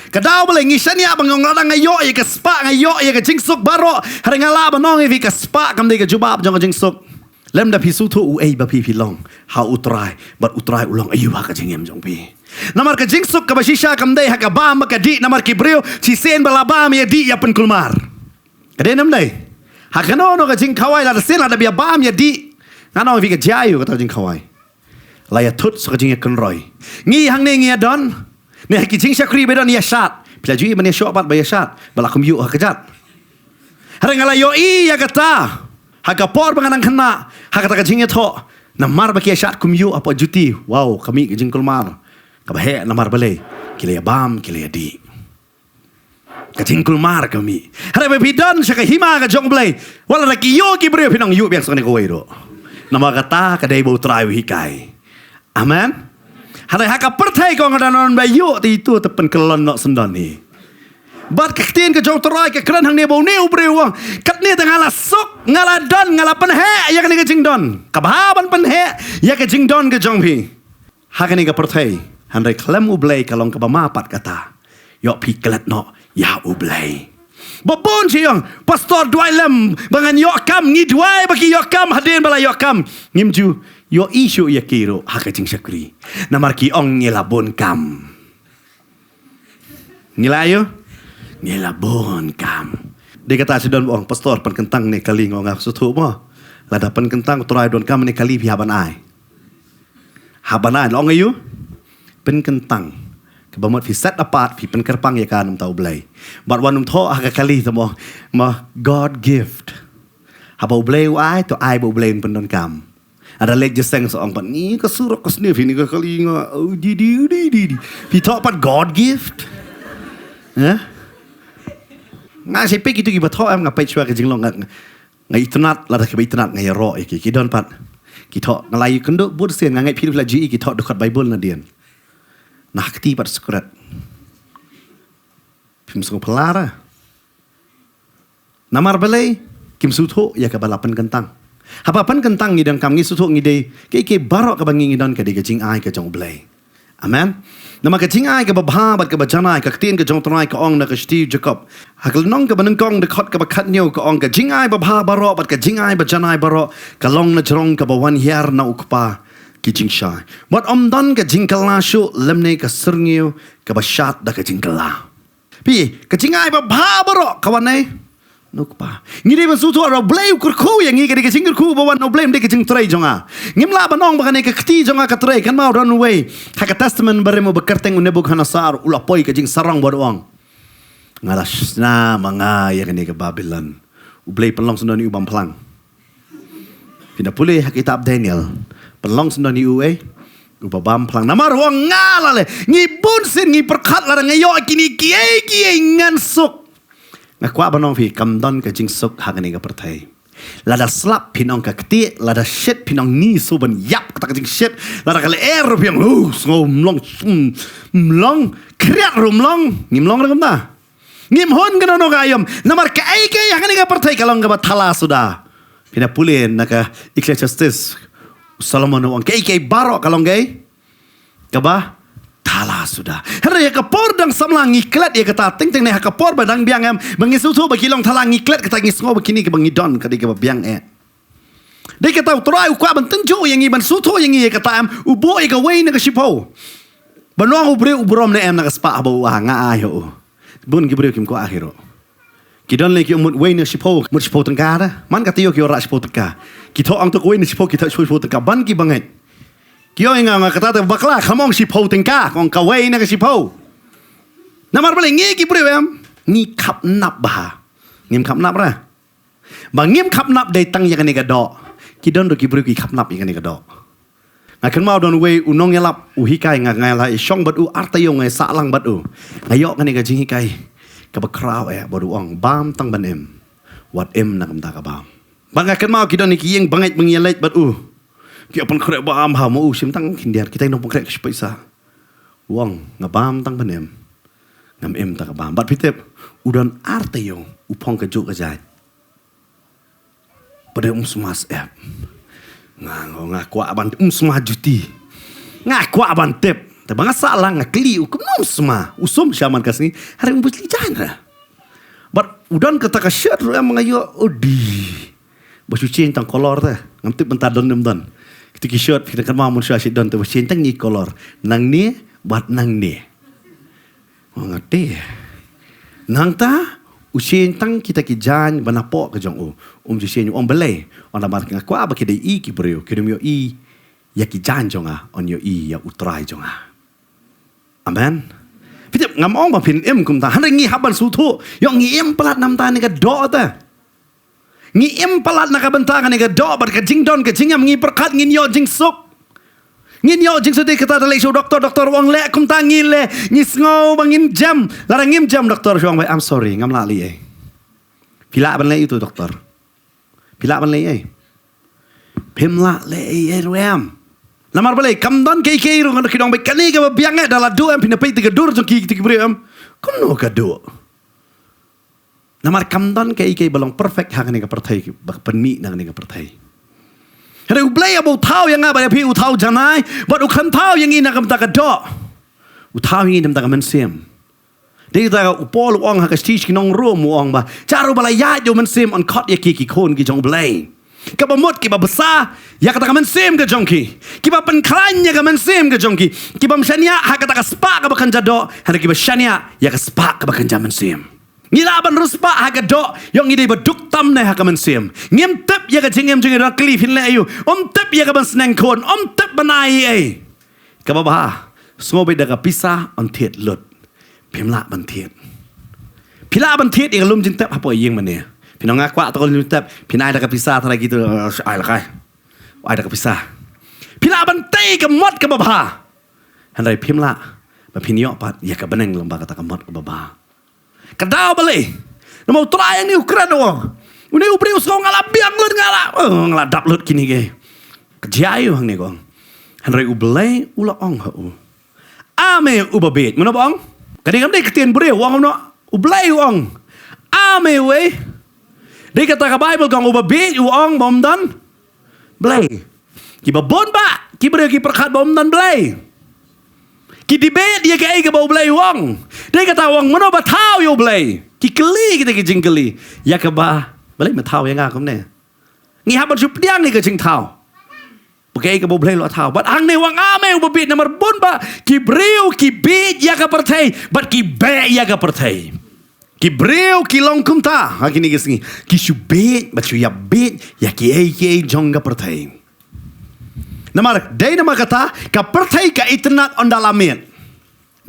Ka daw balei ngi shaniah ba nga ong lada nga ïoh ïa ka spah, nga ïoh ïa ka jingsuk baroh. Hynrei nga lah ban ong ïa phi ka spah kam dei ka jubab jong ka jingsuk. Lymda phi sngewthuh uei ba phi phi long ha U Trai, bad U Trai u long aïu ha ka jingim jong phi. Namar ka jingsuk kaba shisha kam dei ha ka bam bad ka dih, namar ki briew shisien ba la bam ïa dih ïa pynkulmar. Ka dei ne ym dei? Ha kano kano ka jingkhawai lada shisien lada ba ïa bam ïa dih, ngan ong ïa phi ka jia aïu kata ka jingkhawai. La ïa thut sa ka jingïakynroi. Ngi hangne ngi ïa don. Ne ha ki jingshakri ba don ïa shad. Phi la ju i ban ïa shoh pat ba ïa shad. Ba la kum ïuh ha ka jat. Hynrei nga la ïohi ïa kata. Ha ka por ba nga nang khynnah. Ha kata ka jingïathoh. Namar ba ki ïa shad kum ïuh hapoh juti. Wow, ka mih ka jingkulmar. Kaba heh namar balei. Ki la ïa bam, ki la ïa dih. Ka jingkulmar ka mih. Hynrei ba phi don sha ka hima ka jong U Blei. Wat la ki ïoh ki briew phin ong ïuh biang sa kane kawei ruh. Namar kata ka dei ba U Trai u hikai. Amen. Hynrei ha ka pyrthei ka ong ka don ba ïoh te itu te pynkyllon noh syndon hi. Bad ka ktien ka jong U Trai ka kren hangne ba une u briew u ong. Katne te nga la suk, nga la don, nga la pynheh ïa kane ka jingdon. Kaba ha ban pynheh ïa ka jingdon ka jong phi. Ha kane ka pyrthei, hynrei khlem U Blei ka long kaba ma pat kata. Ïoh phi klet noh ïa U Blei. Ba bun shi ïong, pastor duwai lem, ba ngan ïoh kam, ngi duwai ba ki ïoh kam, hadien ba la ïoh kam. Ngim ju ïohi shuh ïa ki ruh ha ka jingshakri. Namar ki ong ngi la bun kam. Ngi la ïoh? Ngi la bun kam. Dei kata shi don ba ong pastor pynkyntang ne kali, nga ong nga sngewthuh mo. Lada pynkyntang U Trai don kam ne kali phi hap ban ai. Hap ban ai, la ong aïu? Pynkyntang. Kaba mut phi set apart, phi pynkyrpang ïa ka na ka bynta U Blei. Bad wat nym thoh ha ka kali te mo, mo God gift. Haba U Blei u ai, to ai ba U Blei un pyndonkam. Ada leit jingïaseng sa ong pat, ni ka surok ka sniff, ni ka kali nga, oh, di, di, di, di, di. Phi thoh pat God gift. Ya? Nga shu peit kitu kiba thoh em, nga peit shuwa ka jinglong nga, nga, nga itynnad, lada kiba itynnad nga ïaroh ïa ki, ki don pat. Ki thoh, nga la ïakynduh bun sien, nga ngeit phi la ju i ki thoh dkhot Bible nadien. Nah kti pat secret. Phim sngewphylla. Namar balei, kim sngewthuh ïa kaba la pynkyntang. Haba pynkyntang ngi donkam, ngi sngewthuh ngi dei, kiei kiei baroh kaba ngi ngi don ka dei ka jingai ka jong U Blei. Amen. Namar ka jingai kaba bha bad kaba janai, ka ktien ka jong U Trai ka ong na ka shithi u Jakob. Ha ka lynnong kaba nyngkong dkhot kaba khathynñiew ka ong ka jingai ba bha baroh bad ka jingai ba janai baroh ka long na jrong kaba wan hiar na U Kpa ki jingshai. Bad ym don ka jingkylla shuh lymne ka syrngiew kaba shad da ka jingkylla. Phi, ka jingai ba bha baroh ka wan na U Kpa. Ngi dei ban sngewthuh ba U Blei u kyrkhu ïa ngi, ka dei ka jingkyrkhu ba wan na U Blei, ym dei ka jingtrei jong nga. Ngim lah ban ong ba kane ka kti jong nga ka trei, kynmaw don uwei. Ha ka Testament Barim uba kyrteng u Nebukhadnesar u la poi ka jingsarong bad u ong, nga la shna ma nga ïa kane ka Babilon. U Blei pynlong sngewdon ïa u bam phlang. Phin da pule ha kitab Daniel. Pynlong sngewdon ïa u, eh? Uba bam phlang. Namar u ong nga la leh. Ngi bun sien ngi pyrkhat lada nga ïoh kine kiei kiei ngan suk. Nga kwah ban ong phi kam don ka jingsuk ha kane ka pyrthei. Lada slap phin ong ka ktieh, lada shit phin ong ngi shu ban ïap kata ka jingshit, lada ka lyer ruh phi ong, uh, sngew mlong, mm, mlong, khriat ruh mlong, ngim long ruh kumta. Ngim hun kano kano ka aïom. Namar kaei kaei ha kane ka pyrthei ka long kaba thala suda. Phin da pule na ka Ecclesiastes, u Solomon u ong kaei kaei baroh ka long kaei? Kaba thala suda. Hynrei ha ka por dang samla ngi klet ïa kata, teng teng ne ha ka por ba dang biang em, ba ngi sngewthuh ba ki long thala, ngi klet kata, ngi sngew ba kine kiba ngi don ka dei kaba biang eh. Dei kata U Trai u kwah ban tynjuh ïa ngi, ban sngewthuh ïa ngi ïa kata em, u buh ïa kawei na ka shiphew. Ban ong u briew u burom ne em na ka spah haba u ai, nga ai ha u. Bun ki briew kim kwah ai hi ruh. Ki don lei ki ong mut wei na shiphew, mut shiphew tyngka da. Man ka taïew ki ong rah shiphew tyngka. Ki thoh ong to kawei na shiphew, ki thoh shiphew, shiphew tyngka, ban ki bangeit. Ki ong ïa nga, nga kata te bakla, kam ong shiphew tyngka, ong kawei na ka shiphew. Namar balei ngi ki briew em, ngi khapnap bha. Ngim khapnap ra. Ba ngim khapnap dei tang ïa kane ka doh. Ki don ruh ki briew ki khapnap ïa kane ka doh. Nga kynmaw don uwei u nongïalap u hikai nga, nga la ïashong bad u ar taïew, nga ïasah lang bad u. Nga ïoh kane ka jinghikai kaba khraw eh bad u ong bam tang ban im. Wat im na ka bynta ka bam. Ba nga kynmaw ki don ki ïing bangeit ba ngi ïa leit bad u. Ki ïa pynkhreh bam ha ma u shim tang khyndiat, kita ki nongpynkhreh ki shu peit sha. U ong nga bam tang ban im. Ngam im tang ka bam. Bad phi tip, u don ar taïew u phong ka juk ka jait. Pade um sma sep. Nga, nga, nga kwah ban um sma juti. Nga kwah ban tip. Te ba nga sah lang nga kylli u kumno um sma. U sum shaman ka sngi. Hari um bujli jan ra. Bad u don kata ka shirt ruh em nga ïoh odi. Ba shu change tang color te. Ngam tip mynta don ne em don. Kita ki shirt kita kan ma mun shu shi don te ba change tang ni color. Nangne bad nangne. Ong ate. Nangta u sien tang kita ki jaiñ ba na poh ka jong u. Um ju sien u ong balei. Ong namar nga kwah ba ki dei i ki briew ki dum ïoh i ïa ki jaiñ jong nga, ong ïoh i ïa u Trai jong nga. Amen. Phi tip ngam ong ba phin im kumta. Hynrei ngi hap ban sngewthuh. Ïoh ngi im palat namta ne ka doh te. Ngi im palat na ka bynta kane ka doh bad ka jingdon ka jingem ngi pyrkhat ngin ïoh jingsuk. Ngin ïoh jingsuk te kata da leit sha u doktor, doktor u ong leh kumta ngi leh, ngi sngew ba ngin jem. Lada ngim jem doktor shu ong ba I'm sorry, ngam lah leh ei. Phi lah ban leh ei to doktor. Phi lah ban leh ei. Phim lah leh ei ei ruh em. Namar balei kam don kiei kiei ruh ngan ki dong ba kane kaba biang eh da la duh em phin da peit te ka dur jong ki te ki briew em. Kumno ka duh. Namar kam don kaei kaei ba long perfect ha kane ka pyrthei ba pynmih na kane ka pyrthei. Hynrei U Blei haba u thaw ïa nga bad ïa phi u thaw janai bad u khlem thaw ïa ngi na ka bynta ka doh. U thaw ïa ngi na ka bynta ka mynsiem. Dei kata u Paul u ong ha ka shithi sha ki nong Rom u ong ba jar uba la ïaid da u mynsiem yn khot ïa ki ki khun ki jong U Blei. Kaba mut kiba bsa ïa kata ka mynsiem ka jong ki. Kiba pynkhlaiñ ïa ka mynsiem ka jong ki. Kibym shaniah ha kata ka spah kaba kynja doh hynrei kiba shaniah ïa ka spah kaba kynja mynsiem. Ngi lah ban riewspah ha ka doh, ïoh ngi dei ba duk tam ne ha ka mynsiem. Ngim tip ïa ka jingim jong ngi da kylli phin leh aïu. Ym tip ïa ka ban sneng khun, ym tip ban ai ei. Kaba bha, sngew beit da ka pisa yn thied lut. Phim lah ban thied. Phi lah ban thied ïa ka lum jingtep hapoh ïing mane. Phin ong nga kwah to ka lum jingtep, phin ai da ka pisa tharai kitu ai la kai. Ai da ka pisa. Phi lah ban tei ka mot kaba bha. Hynrei phim lah ba phin ïoh pat ïa ka bneng lyngba kata ka mot kaba bha. Ka daw balei? Namar U Trai hangne u kren u ong. Une u briew u sngew nga la biang lut nga la, oh, nga la dap lut kine ki. Ka jia u hangne u ong. Hynrei U Blei u la ong ha u. A me uba bieit. Mano ba ong? Ka dei kam dei ka ktien briew u ong mano? U Blei u ong. A me uei. Dei kata ka Baibl ka ong uba bieit u ong ba ym don Blei. Kiba bun ba ki briew ki pyrkhat ba ym don Blei. Ki debate ïa kaei kaba U Blei u ong. Dei kata u ong mano ba thaw ïa U Blei. Ki kylli kita ki jingkylli ïa kaba balei me thaw ïa nga kumne. Ngi hap ban shu pdiang ïa ka jingthaw. Ba kaei kaba U Blei u la thaw. Bad hangne u ong a me uba bieit namar bun ba ki briew ki bieit ïa ka pyrthei bad ki beh ïa ka pyrthei. Ki briew ki long kumta ha kine ki sngi ki shu bieit bad shu ïap bieit ïa kiei kiei jong ka pyrthei. Namar dei namar kata ka pyrthei ka itynnad ynda la miet.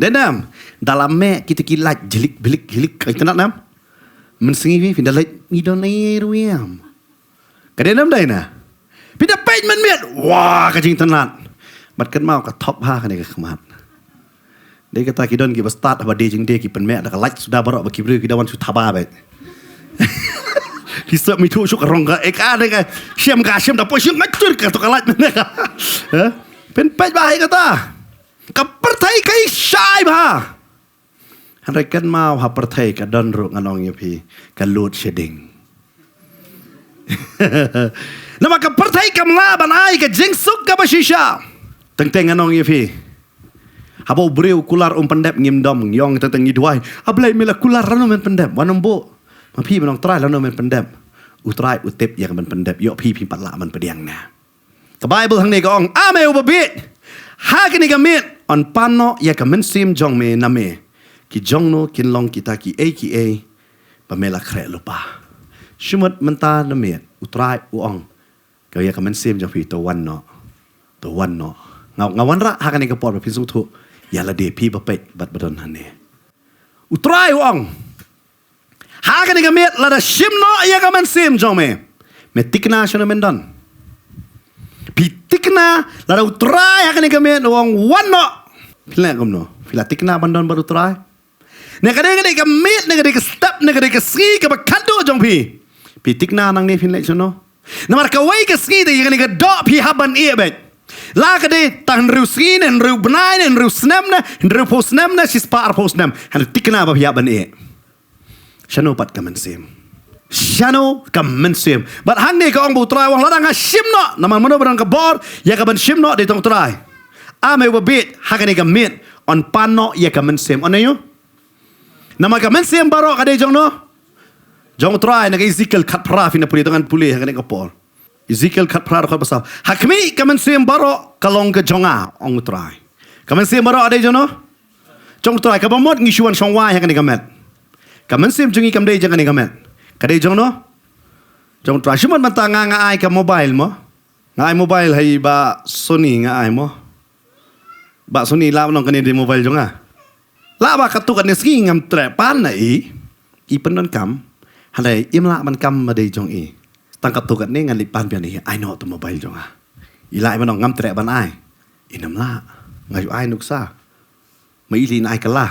Dei nam da la meh kita ki light jlik blik jlik ka itynnad nam. Mynsngi phi phin da leit ngi don ei ruh em. Ka dei nam dei na. Phi da peit mynmiet. Wah ka jingtynnad. Bad kynmaw ka thok bha kane ka khmat. Dei kata ki don kiba stad haba dei jingdei ki pynmeh da ka light suda baroh ba ki briew ki da wan shu thaba beit. Ki sep mi thu shu ka rong ka ek a dei ka shem ka shem da poi shu ngachur ka to ka light mynne ka. Phin peit bha hi kata. Ka pyrthei ka i shai bha. Hynrei kynmaw ha pyrthei ka don ruh ngan ong ïa phi ka load shedding. Namar ka pyrthei kam lah ban ai ka jingsuk kaba shisha. Teng teng ngan ong ïa phi. Haba u briew u kular um pyndep ngim dom ngi ong teng teng ngi duwai. A Blei me la kular lano men pyndep wan ym buh. Ma phi men ong Trai lano men pyndep. U Trai u tip ïa ka men pyndep ïoh phi phi pat lah men pdiang na. Ka Baibl hangne ka ong a me uba bieit. Ha kane ka miet yn pan noh ïa ka mynsiem jong me na me. Ki jong no kin long kita kiei kiei ba me la khreh lypa. Shimut mynta na miet U Trai u ong ka ïa ka mynsiem jong phi to wan noh. To wan noh. Nga nga wanrah ha kane ka por ba phi sngewthuh ïa lade phi ba peit bad ba don hangne. U Trai u ong ha kane ka miet lada shim noh ïa ka mynsiem jong me. Me tikna shano men don. Phi tikna lada U Trai ha kane ka miet u ong wan noh. Phi leh kumno phi la tikna ban don bad U Trai. Ne ka dei ka dei ka miet ne ka dei ka step ne ka dei ka sngi kaba khadduh jong phi. Phi thikna nangne phin leit shano? Namar kawei ka sngi te ïa kane ka doh phi hap ban ïeh beit. La ka dei tang hynriew sngi ne, hynriew bnai ne, hynriew snem ne, hynriewphew snem ne, shispah arphew snem. Hynrei thikna ba phi hap ban ïeh. Shano pat ka mynsiem? Shano ka mynsiem? Bad hangne ka ong ba U Trai u ong, lada nga shim noh, namar mano ba don ka bor ïa ka ban shim noh, dei tang U Trai. Ai me uba bieit ha kane ka miet, yn pan noh ïa ka mynsiem. Ong ïa u. Namar ka mynsiem baroh ka dei jong no? Jong U Trai. Na ka Ezekiel khatphra, phin da pule, tang ngan pule ha kane ka por. Ezekiel khatphra, dkhot ba saw. Ha khmih, ka mynsiem baroh ka long ka jong nga, ong U Trai. Ka mynsiem baroh ka dei jong no? Jong U Trai. Kaba mut ngi shu wan shong wai ha kane ka met. Ka mynsiem jong ngi kam dei jong kane ka met. Ka dei jong no? Jong U Trai. Shu mut mynta nga, nga ai ka mobile mo. Nga ai mobile ha i Bah Sony, nga ai mo. Bah Sony, lah ban ong kane dei mobile jong nga? Lah ba katto katne sngi ngam treh pan na i, i pyndonkam. Hynrei im lah ban kam ba dei jong i. Tang katto katne ngan leit pan biang ïa i, ai noh uto mobile jong nga. I lah ban ong ngam treh ban ai. Im lah. Nga shu ai nuksa. Ma i lei, nga ai kylla.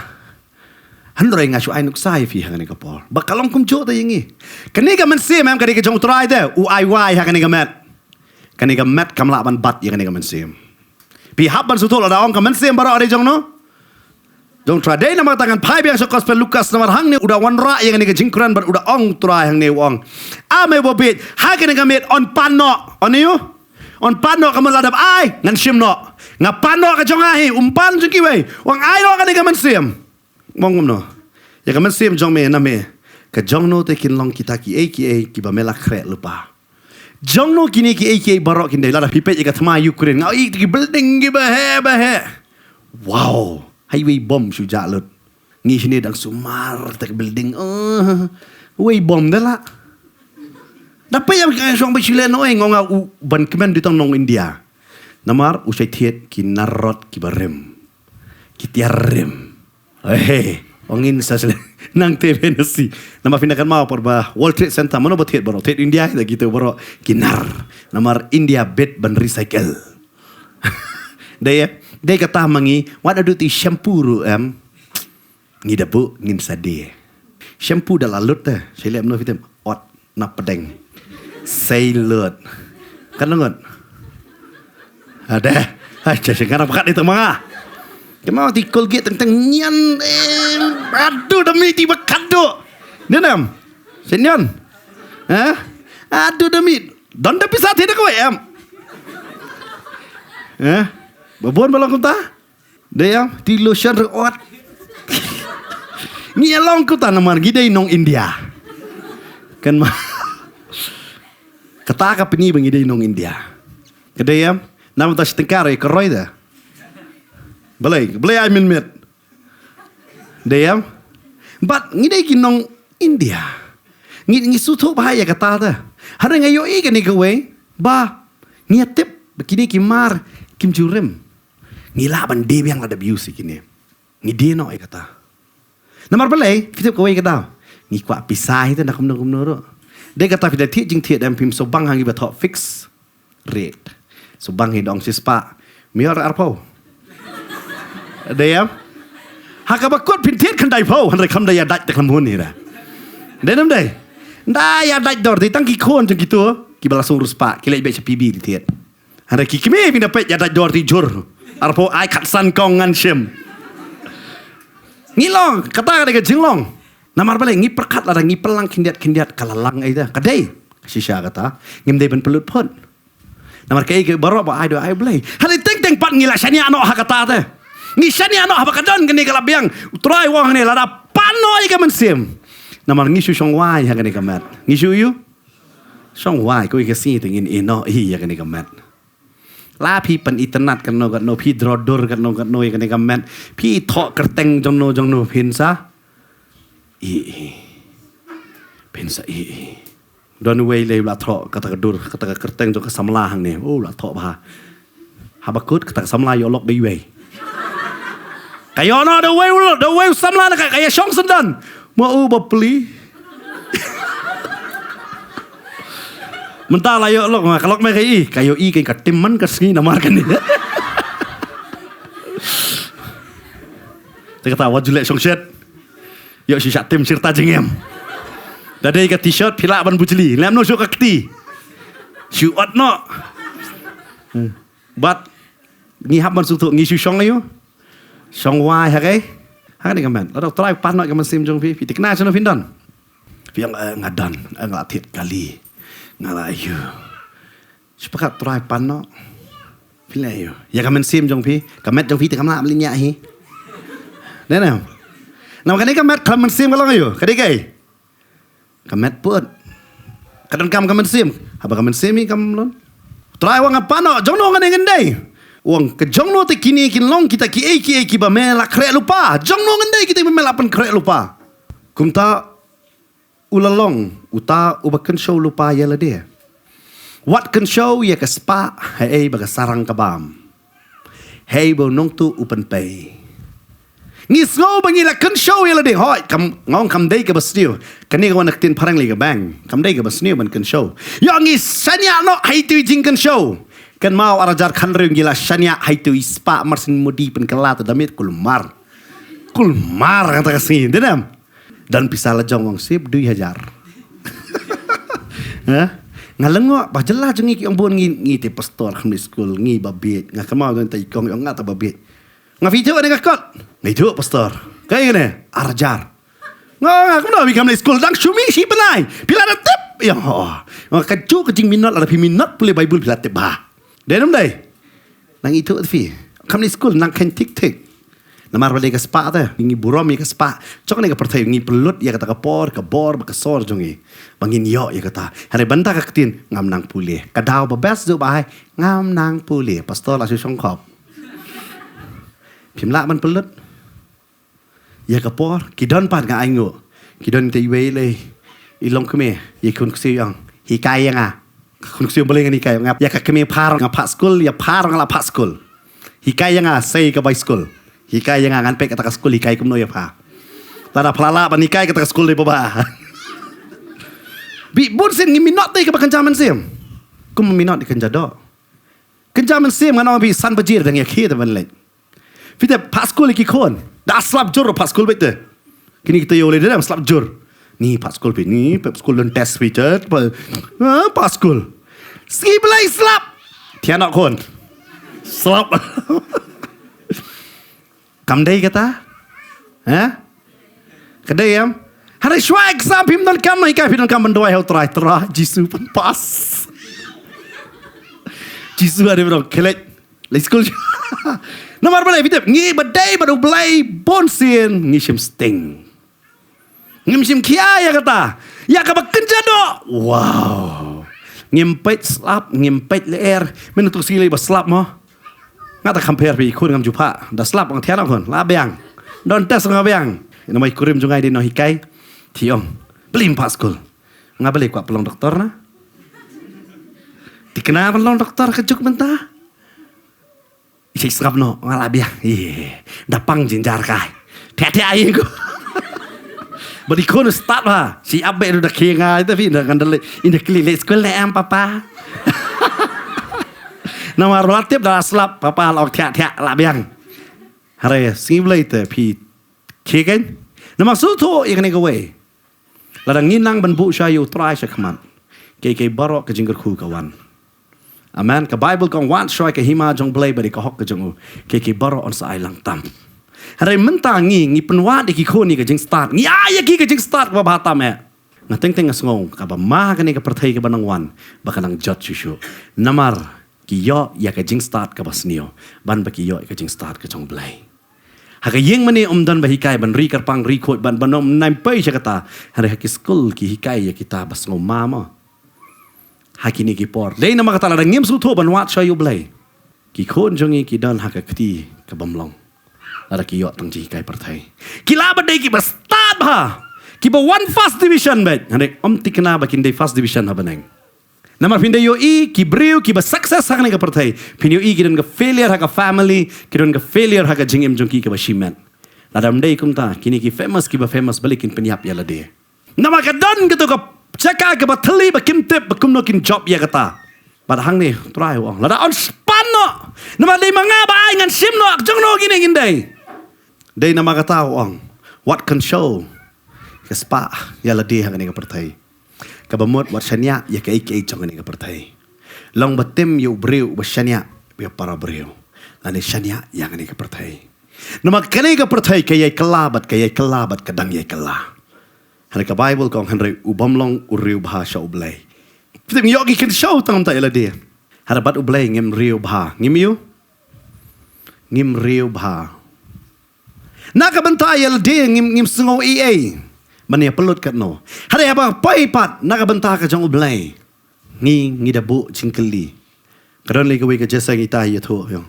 Hynrei nga shu ai nuksa ïa phi ha kane ka por. Ba ka long kumjuh te ïa ngi. Kane ka mynsiem em, ka dei ka jong U Trai te, u ai wai ha kane ka met. Kane ka met kam lah ban bat ïa kane ka mynsiem. Phi hap ban sngewthuh, lada ong ka mynsiem baroh ka dei jong no? Jong U Trai. Dei namar kata ngan phai biang sha gospel Lukas, namar hangne u da wanrah ïa kane ka jingkren bad u da ong U Trai hangne, u ong, ai me uba bieit, ha kane ka miet yn pan noh. Ong ïa u. Yn pan noh, ka mut lada ba ai, ngan shim noh. Nga pan noh ka jong nga hi, um pan jong kiwei. U ong ai noh kane ka mynsiem. Mong kumno? Ïa ka mynsiem jong me na me. Ka jong no te kin long kita kiei kiei kiba me la khreh lypa. Jong no kine kiei kiei baroh kin dei. Lada phi peit ïa ka thma Ukraine, nga ïohi ki building kiba heh ba heh. Wow. Highway bomb shu jah lut. Ngi shane dang sumar te ka building. Oh. Highway bomb de lah. Da peit ïa ka shong ba shu leh noh, eh, nga ong u ban kmen dei tang nong India. Namar u shait thied ki nar rot kiba rim. Ki tiar rim. Hei, ong ngin sa sle. Nang te benesi. Namar phi na kan mau por ba World Trade Center, mano ba thied baroh? Thied India, da kita baroh ki nar. Namar India bit ban recycle. Dei, eh? Dei kata ma ngi, wat adu ti shampoo ruh em. Ngi da buh, ngin sa die. Shampoo da la lut te, sa lem no fitem. Ot. Na pdeng. Sei lut. Kan ngut. Ada. Ai, cha sing kana pakat itu manga. Kemau ti Colgate teng teng nian, eh, aduh demi ti bakat tu. Nian em. Senian. Eh? Aduh demi. Don da pisa ti da kau em. Eh? Babon balong kumta. Dei em, ti lotion ruh ot. Ngi ïa long kumta namar ngi dei nong India. Kan ma. Kata ka pyni ba ngi dei nong India. Ka dei em, namar ta shi tyngka ïa ka roi da. Balei, balei ai mynmiet. Dei em. But ngi dei ki nong India. Ngi, ngi sngewthuh bha ïa kata ta. Hynrei nga ïohi kane kawei ba ngi ïa tip ba kine ki mar kim ju rim. Ngi lah ban die biang lada ba use ïa kine. Ngi die noh ïa kata. Namar balei, phi tip kawei ka daw. Ngi kwah pisa hi te na kumno kumno ruh. Dei kata phi da thied jingthied em, phim sngewbang ha ngi ba thoh fix rate. Sngewbang hi da ong shispah. Mior arphew. Dei em? Ha kaba kut phin thied khyndaiphew, hynrei kam da ïa dait te khlem hun hi da. Dei nam dei. Da ïa dait dor, dei tang ki khun jong kito kiba la sung ruh spah, ki leit beit sha P B li thied. Hynrei ki kmie phin da peit ïa dait dor ti jur. Arphew ai khatsan kong ngan shim. Ngi long, kata ka dei ka jinglong. Namar balei ngi pyrkhat lada ngi pynlang khyndiat khyndiat ka la lang ei da. Ka dei. Shisha kata. Ngim dei ban pynlut phot. Namar kaei kaei baroh ba ai da ai Blei. Hynrei teng teng pat ngi la shaniah noh ha kata te. Ngi shaniah noh haba ka don kane ka la biang. U Trai u ong hangne lada pan noh ïa ka mynsiem. Namar ngi shu shong wai ha kane ka met. Ngi shu ïoh. Shong wai, kawei ka sngi te ngin ïeh noh ïa kane ka met. La phi pynitynnad katno katno, phi draw dur katno katno ïa kane ka met. Phi thoh kyrteng jongno jongno phin sa ïeh. Phin sa ïeh. Don uwei lei u la thoh kata ka dur, kata ka kyrteng jong ka samla hangne. Oh, u la thoh bha. Haba kut kata ka samla ïoh lok da iwei. Ka ïoh noh da uwei u, da uwei u samla na ka, ka ïa shong syndon. Ma u bapli. Mynta la ïoh lok, ma ka lok me ka i, ka ïoh i ka, ka tim man ka sngi namar kane. Te kata wat ju leh shong shet. Ïoh shisha tim shirta jingem. Da dei ka t-shirt phi lah ban bujli, lem no shu ka kti. Shu ot no. Bad ngi hap ban sngewthuh, ngi shu shong aïu? Shong wai ha kaei? Ha kane ka met. Lada U Trai u pan noh ïa ka mynsiem jong phi, phi thikna shano phin don? Phi ong, eh, nga don, eh, nga la thied kali. Nga la aïu. Shu pyrkhat U Trai u pan noh. Phi leh aïu? Ïa ka mynsiem jong phi, ka met jong phi te kam lah ban lynñiah hi. Ne ne. Namar kane ka met ka mynsiem ka long aïu? Ka dei kaei? Ka met put. Ka donkam ka mynsiem. Haba ka mynsiem hi kam long. U Trai u ong nga pan noh, jong no nga ne ngan dei. U ong ka jong no te kine kin long kita kiei kiei kiba me la khreh lypa. Jong no ngan dei kita ba me la pynkhreh lypa. Kumta u la long uta uba kynshew lypa ïa lade. Wat kynshew ïa ka spah haei ba ka sarang ka bam. Hei ba u nongtuh u pynpei. Ngi sngew ba ngi la kynshew ïa lade. Hooid, kam, nga ong kam dei kaba sniew. Kane ka wan na ka ktien phareng lei ka bang. Kam dei kaba sniew ban kynshew. Ïa ngi shaniah noh ha itu i jingkynshew. Kynmaw ar hajar khathynriew ngi la shaniah ha itu i spah marsien mudi pynkylla ta da miet kulmar. Kulmar kata ka sngi, dei ne em? Don pisa la jong, ong sip dui hajar. Ha? Nga lyngngoh ba jylla jong ngi ki ong bun ngi, ngi te pastor kham leit skul, ngi ba bieit. Nga kynmaw don ta i kong ong nga ta ba bieit. Nga phi ïathuh ne nga kot. Nga ïathuh pastor. Kaei kane? Ar hajar. Nga, nga kumno phi kham leit skul, dang shu mih shi bnai. Phi la da tip. Ïa ho. Nga kajuh ka jingminot, lada phi minot pule Baibl phi la tip bha. Dei ne ym dei? Nang ïathuh phi. Kham leit skul nang kheiñ thik thik. Namar ba dei ka spah te, ngi burom ïa ka spah. Jong kane ka pyrthei ngi pynlut ïa kata ka por, ka bor, bad ka sor jong ngi. Ba ngin ïoh ïa kata. Hynrei ban da ka ktien ngam nang pule. Ka daw ba best jong ba hai, ngam nang pule. Pastor la shu shongkop. Phim lah ban pynlut. Ïa ka por, ki don pat nga ainguh. Ki don te iwei lei. I long kmie, ïa khun ksiew ong. Hikai ïa nga. Khun ksiew balei ngan hikai ïa nga. Ïa ka kmie phar nga phah skul, ïa phar nga la phah skul. Hikai ïa nga, sei ka bai skul. Hikai ïa nga ngan peit kata ka skul, hikai kumno ïa pha. Lada pha la lah ban hikai kata ka skul dei baba. Bi bun sien ngi minot te kaba kynja mynsiem. Kum minot i kynja doh. Kynja mynsiem ngan ong bi san baje dang ïa khie te ban leit. Phi te phah skul ïa ki khun. Da slap jur phah skul beit te. Kine kita ïoh lei dang slap jur. Ni phah skul phi, ni phah skul don test phi te. Phah, ah, phah skul. Sngi Blei slap. Thiah noh khun. Slap. Kam dei kata? Ha? Ka dei em? Hynrei shuwa exam phim donkam noh hikai, phi donkam ban duwai ha U Trai, Trai Jisu pynpass. Jisu ha dei ba dong khlem leit skul. Namar balei phi tip, ngi ba dei bad U Blei bun sien ngi shim sting. Ngim shim khia ïa kata. Ïa kaba kynja doh. Wow. Ngim peit slap, ngim peit lyer. Mynta tu sngi lei ba slap mo. Nga ta compare phi khun ngam ju phah. Da slap nga thiah noh khun. La biang. Don test nga biang. Ina mai kurim jong nga i dei nonghikai. Te ong. Balei ym phah skul. Nga balei kwah pynlong doktor na. Thikna pynlong doktor ka juk mynta. Shi sngap noh, nga la biang. Ih, da pang jynjar kai. Thiah thiah ai ko. Bad i khun start ha. Shi ap beit ruh da khie nga, ita phi, da ngan da leit, ynda khie leit skul ne em papa. Namar la tip da slap, papa la ong thiah thiah la biang. Hynrei sngi Blei te phi khie kein. Namar sngewthuh ïa kane kawei. Lada ngi nang ban buh sha ïa U Trai sha khmat. Kiei kiei baroh ka jingkyrkhu ka wan. Amen. Ka Baibl ka ong wad shuwa ïa ka hima jong U Blei bad ïa ka hok ka jong u. Kiei kiei baroh yn sa ai lang tam. Hynrei mynta ngi, ngi pynwad ïa ki khun ïa ka jingstad. Ngi ai ïa ki ka jingstad kaba bha tam eh. Nga teng teng nga sngew kaba ma kane ka pyrthei kaba nang wan. Ba ka nang jot shuh shuh. Namar ki ïoh ïa ka jingstad kaba sniew. Ban ba ki ïoh ïa ka jingstad ka jong U Blei. Ha ka ïing mane ym don ba hikai ban ri kyrpang ri khuid ban ban ym nang pei sha kata. Hynrei ha ki skul ki hikai ïa kita ba sngew ma mo. Ha kine ki por. Dei namar kata lada ngim sngewthuh ban wad sha ïa U Blei. Ki khun jong ngi ki don ha ka kti ka bym long. Lada ki ïoh tang jinghikai pyrthei. Ki lah ba dei kiba stad bha. Kiba wan first division beit. Hynrei ym thikna ba kin dei first division ha bneng. Namar phin da ïohi ki briew kiba success ha kane ka pyrthei. Phin ïohi ki don ka failure ha ka family, ki don ka failure ha ka jingim jong ki kaba shimet. Lada ym dei kumta, kine ki famous kiba famous balei kin pynïap ïa lade. Namar ka don kato ka jaka kaba thylli ba kim tip ba kumno kin jop ïa kata. Bad hangne U Trai u ong. Lada yn span noh. Namar dei ma nga ba ai ngan shim noh, jong no kine kin dei. Dei namar kata u ong. Wat kynshew. Ka spah ïa lade ha kane ka pyrthei. Kaba mut wat shaniah ïa kaei kaei jong kane ka pyrthei. Long ba tim ïa u briew uba shaniah ïa para briew. Lane shaniah ïa kane ka pyrthei. Namar kane ka pyrthei ka ïai kylla bad ka ïai kylla bad ka dang ïai kylla. Hynrei ka Baibl ka ong hynrei u bym long u riewbha sha U Blei. Phi tip ngi ïoh ki kynshew tang mynta ïa lade. Hynrei bad U Blei ngim riewbha. Ngim ïoh? Ngim riewbha. Na ka bynta ïa lade ngim, ngim sngew ei ei. Ban ïa pynlut katno. Hynrei haba poi pat na ka bynta ka jong U Blei. Ngi, ngi da buh jingkylli. Ka don lei kawei ka jingïathuh ïa u.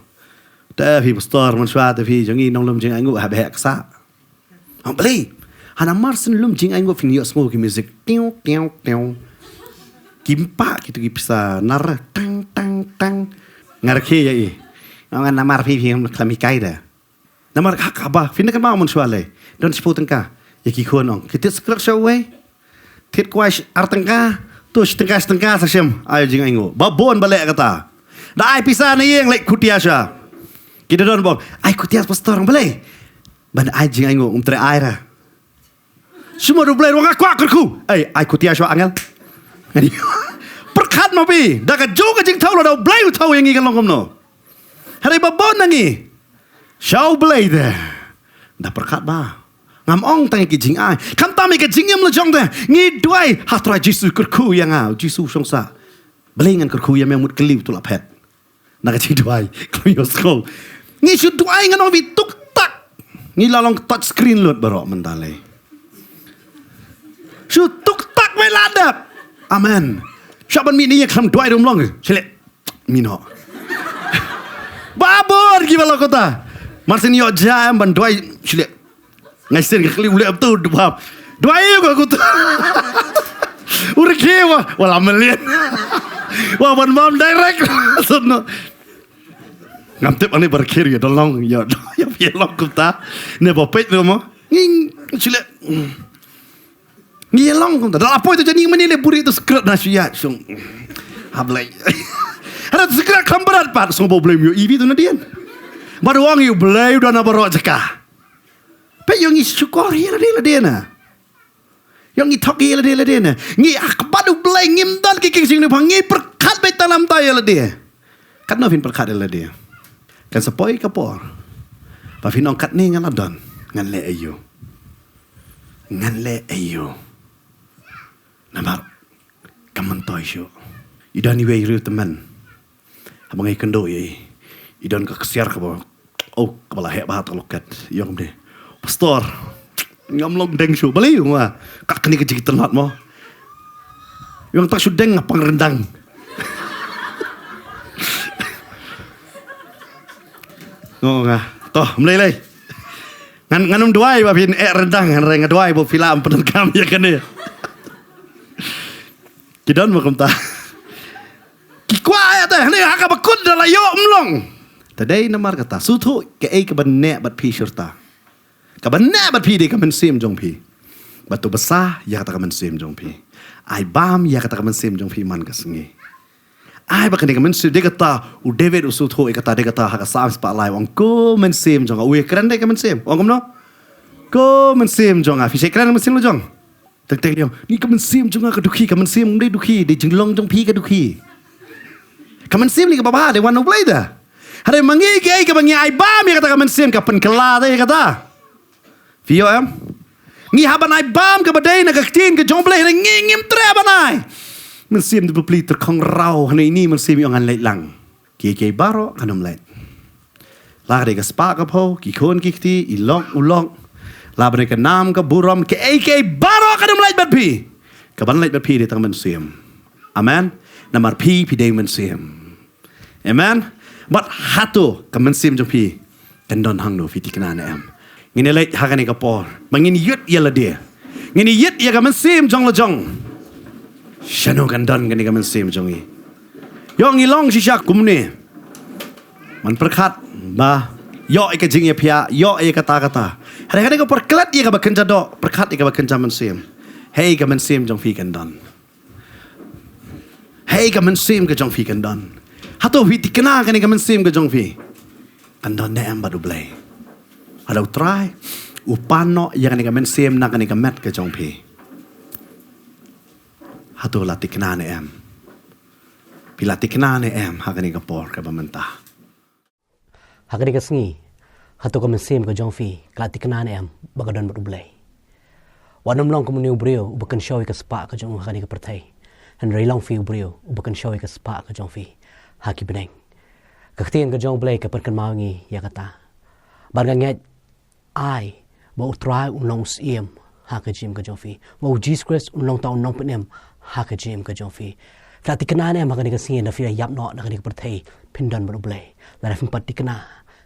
Te phi pastor mynshuwa te phi jong ngi nonglum jingainguh ha bhek sa. Ong Blei. Hana mar shen lum jingainguh phin ïohsngew ki music. Tiw, tiw, tiw. Ki mpa kitu ki pisa nar tang, tang, tang. Ngar ki ïa i. Ong namar phi phi khlem hikai da. Namar ha kaba phin da kynmaw mynshuwa lei. Don shiphew tyngka. Ïa ki khun ong. Ki thied skrek sha uwei. Thied kwai ar tyngka. To shi tyngka shi tyngka sa shem. Ai jingainguh. Ba bun ba leh kata. Da ai pisa na ïing leh khutia sha. Ki da don bong. Ai khutia pastor ong Blei. Ban ai jingainguh um treh ai ra. Shu mut U Blei ruh nga kwah kyrkhu. Ai, ai khutia shuwa angel. Pyrkhat ma phi. Da ka jong ka jingthaw lada U Blei u thaw ïa ngi kan long kumno. Hynrei ba bun na ngi. Sha U Blei te. Da pyrkhat ba. Ngam ong tang ïa ki jingai. Khamtam ïa ka jingim la jong te. Ngi duwai. Ha Trai Jisu kyrkhu ïa nga. Jisu shong sah. Blei ngan kyrkhu ïa me mut kylli u tu la phet. Na ka jingduwai. Khlem ïohsngew. Ngi shu duwai ngan ong phi tuk tak. Ngi la long touch screen lut baroh mynta lei. Shu tuk tak me la dep. Amen. Sha ban mi ni ïa khlem duwai dum long. Shu leh. Mi noh. Babor ki ba la kota. Mar shen ïoh jam ban duwai. Shu leh. Ngai sien ka kali u leh tu dubab. Duwai ïa ka kutu. U rkhe wa, wala melian. Wa ban mam direct. Sut no. Ngam tip ani ba rkhe ïa don long ïa, ïa, ïa long kumta. Ne ba peit no mo. Nging shu leh. Ngi ïa long kumta. Da la poi tu jani mani le buri tu skret na shu ïa shong. Ha Blei. Hada tu skret kham berat pat song ba U Blei ïoh ibi tu na dien. Ba da ong ïa U Blei u da na baroh jaka. Peit ïoh ngi shukor ïa lade lade na. Ïoh ngi thok ïa lade lade na. Ngi akbat U Blei ngim don ki king sing ni pha ngi pyrkhat beit tang namta ïa lade. Katno phin pyrkhat ïa lade. Kan sa poi ka por. Ba phin ong katne ngan la don. Ngan leh aïu. Ngan leh aïu. Namar ka myntoi shuh. I don iwei i riewtymmen. Haba ngi kynduh ïa i. I don ka ksiar kaba. Oh, kaba la heh bha ta loket. Ïong de. Pastor. Ngam long deng shuh. Balei ïong wa. Kat kane ka jingtynnat mo. Ïong tak shu deng nga pang rendang. Ngo nga. Toh, mlei lei. Ngan, ngan ym duwai ba phin eh rendang, hynrei nga duwai ba phi lah pyndonkam ïa kane. Ki don ma kumta. Ki kwah ïa te, hynrei ha kaba kut da la ïoh ym long. Te dei namar kata, sngewthuh kaei kaba neh bad phi shirta. Kaba neh bad phi dei ka mynsiem jong phi. Bad to bsa ïa kata ka mynsiem jong phi. Ai bam ïa kata ka mynsiem jong phi man ka sngi. Ai ba kane ka mynsiem dei kata u David u sngewthuh ïa kata dei kata ha ka Salm spah lai u ong ko mynsiem jong nga u ïa kren dei ka mynsiem. U ong kumno? Ko mynsiem jong nga. Phi shait kren mynsiem la jong. Teng teng ïa. Ni ka mynsiem jong nga ka dukhi, ka mynsiem dei dukhi, dei jinglong jong phi ka dukhi. Ka mynsiem ni kaba bha dei wan u Blei da. Hynrei ma ngi kiei kaba ngi ai bam ïa kata ka mynsiem ka pynkylla da ïa kata. Phi ïoh em? Ngi hap ban ai bam kaba dei na ka ktien ka jong Blei hynrei ngi ngim treh ban ai. Mynsiem da bapli tyrkhong raw hynrei ini mynsiem ïoh ngan leit lang. Kiei kiei baroh kan ym leit. La ka dei ka spah ka phew, ki khun ki kti, i lok u lok. La ba dei ka nam ka burom, kiei kiei baroh kan ym leit bad phi. Kaban leit bad phi dei tang mynsiem. Amen. Namar phi phi dei mynsiem. Amen. Bad hato ka mynsiem jong phi kan don hangno phi thikna ne em. Ngin ïa leit ha kane ka por ba ngin ïit ïa lade. Ngin ïa ïit ïa ka mynsiem jong la jong. Shano kan don kane ka mynsiem jong ngi. Ïoh ngi long shisha kumne. Man pyrkhat ba ïoh ïa ka jingïaphiah, ïoh ïa kata kata. Hynrei kane ka por klet ïa kaba kynja doh, pyrkhat ïa kaba kynja mynsiem. Hei ka mynsiem jong phi kan don. Hei ka mynsiem ka jong phi kan don. Hato phi thikna kane ka mynsiem ka jong phi. Kan don ne em bad u Blei. Hada u Trai. U pan noh ïa kane ka mynsiem na kane ka met ka jong phi. Hato la tikna ne em? Phi la tikna ne em ha kane ka por kaba mynta? Ha kane ka sngi, hato ka mynsiem ka jong phi ka la tikna ne em ba ka don bad U Blei? Wat nym long kum une u briew uba kynshew ïa ka spah ka jong u ha kane ka pyrthei. Hynrei long phi u briew uba kynshew ïa ka spah ka jong phi ha ki bneng. Ka ktien ka jong U Blei ka pynkynmaw ngi ïa kata. Bad nga ngeit ai ba U Trai un long u Syiem ha ka jingim ka jong phi, ba U Jisu Khrist un long uta u Nongpynim ha ka jingim ka jong phi. Phi la tikna ne em ha kane ka sngi, lada phi la ïap noh na kane ka pyrthei, phin don bad U Blei? Lada phim pat tikna,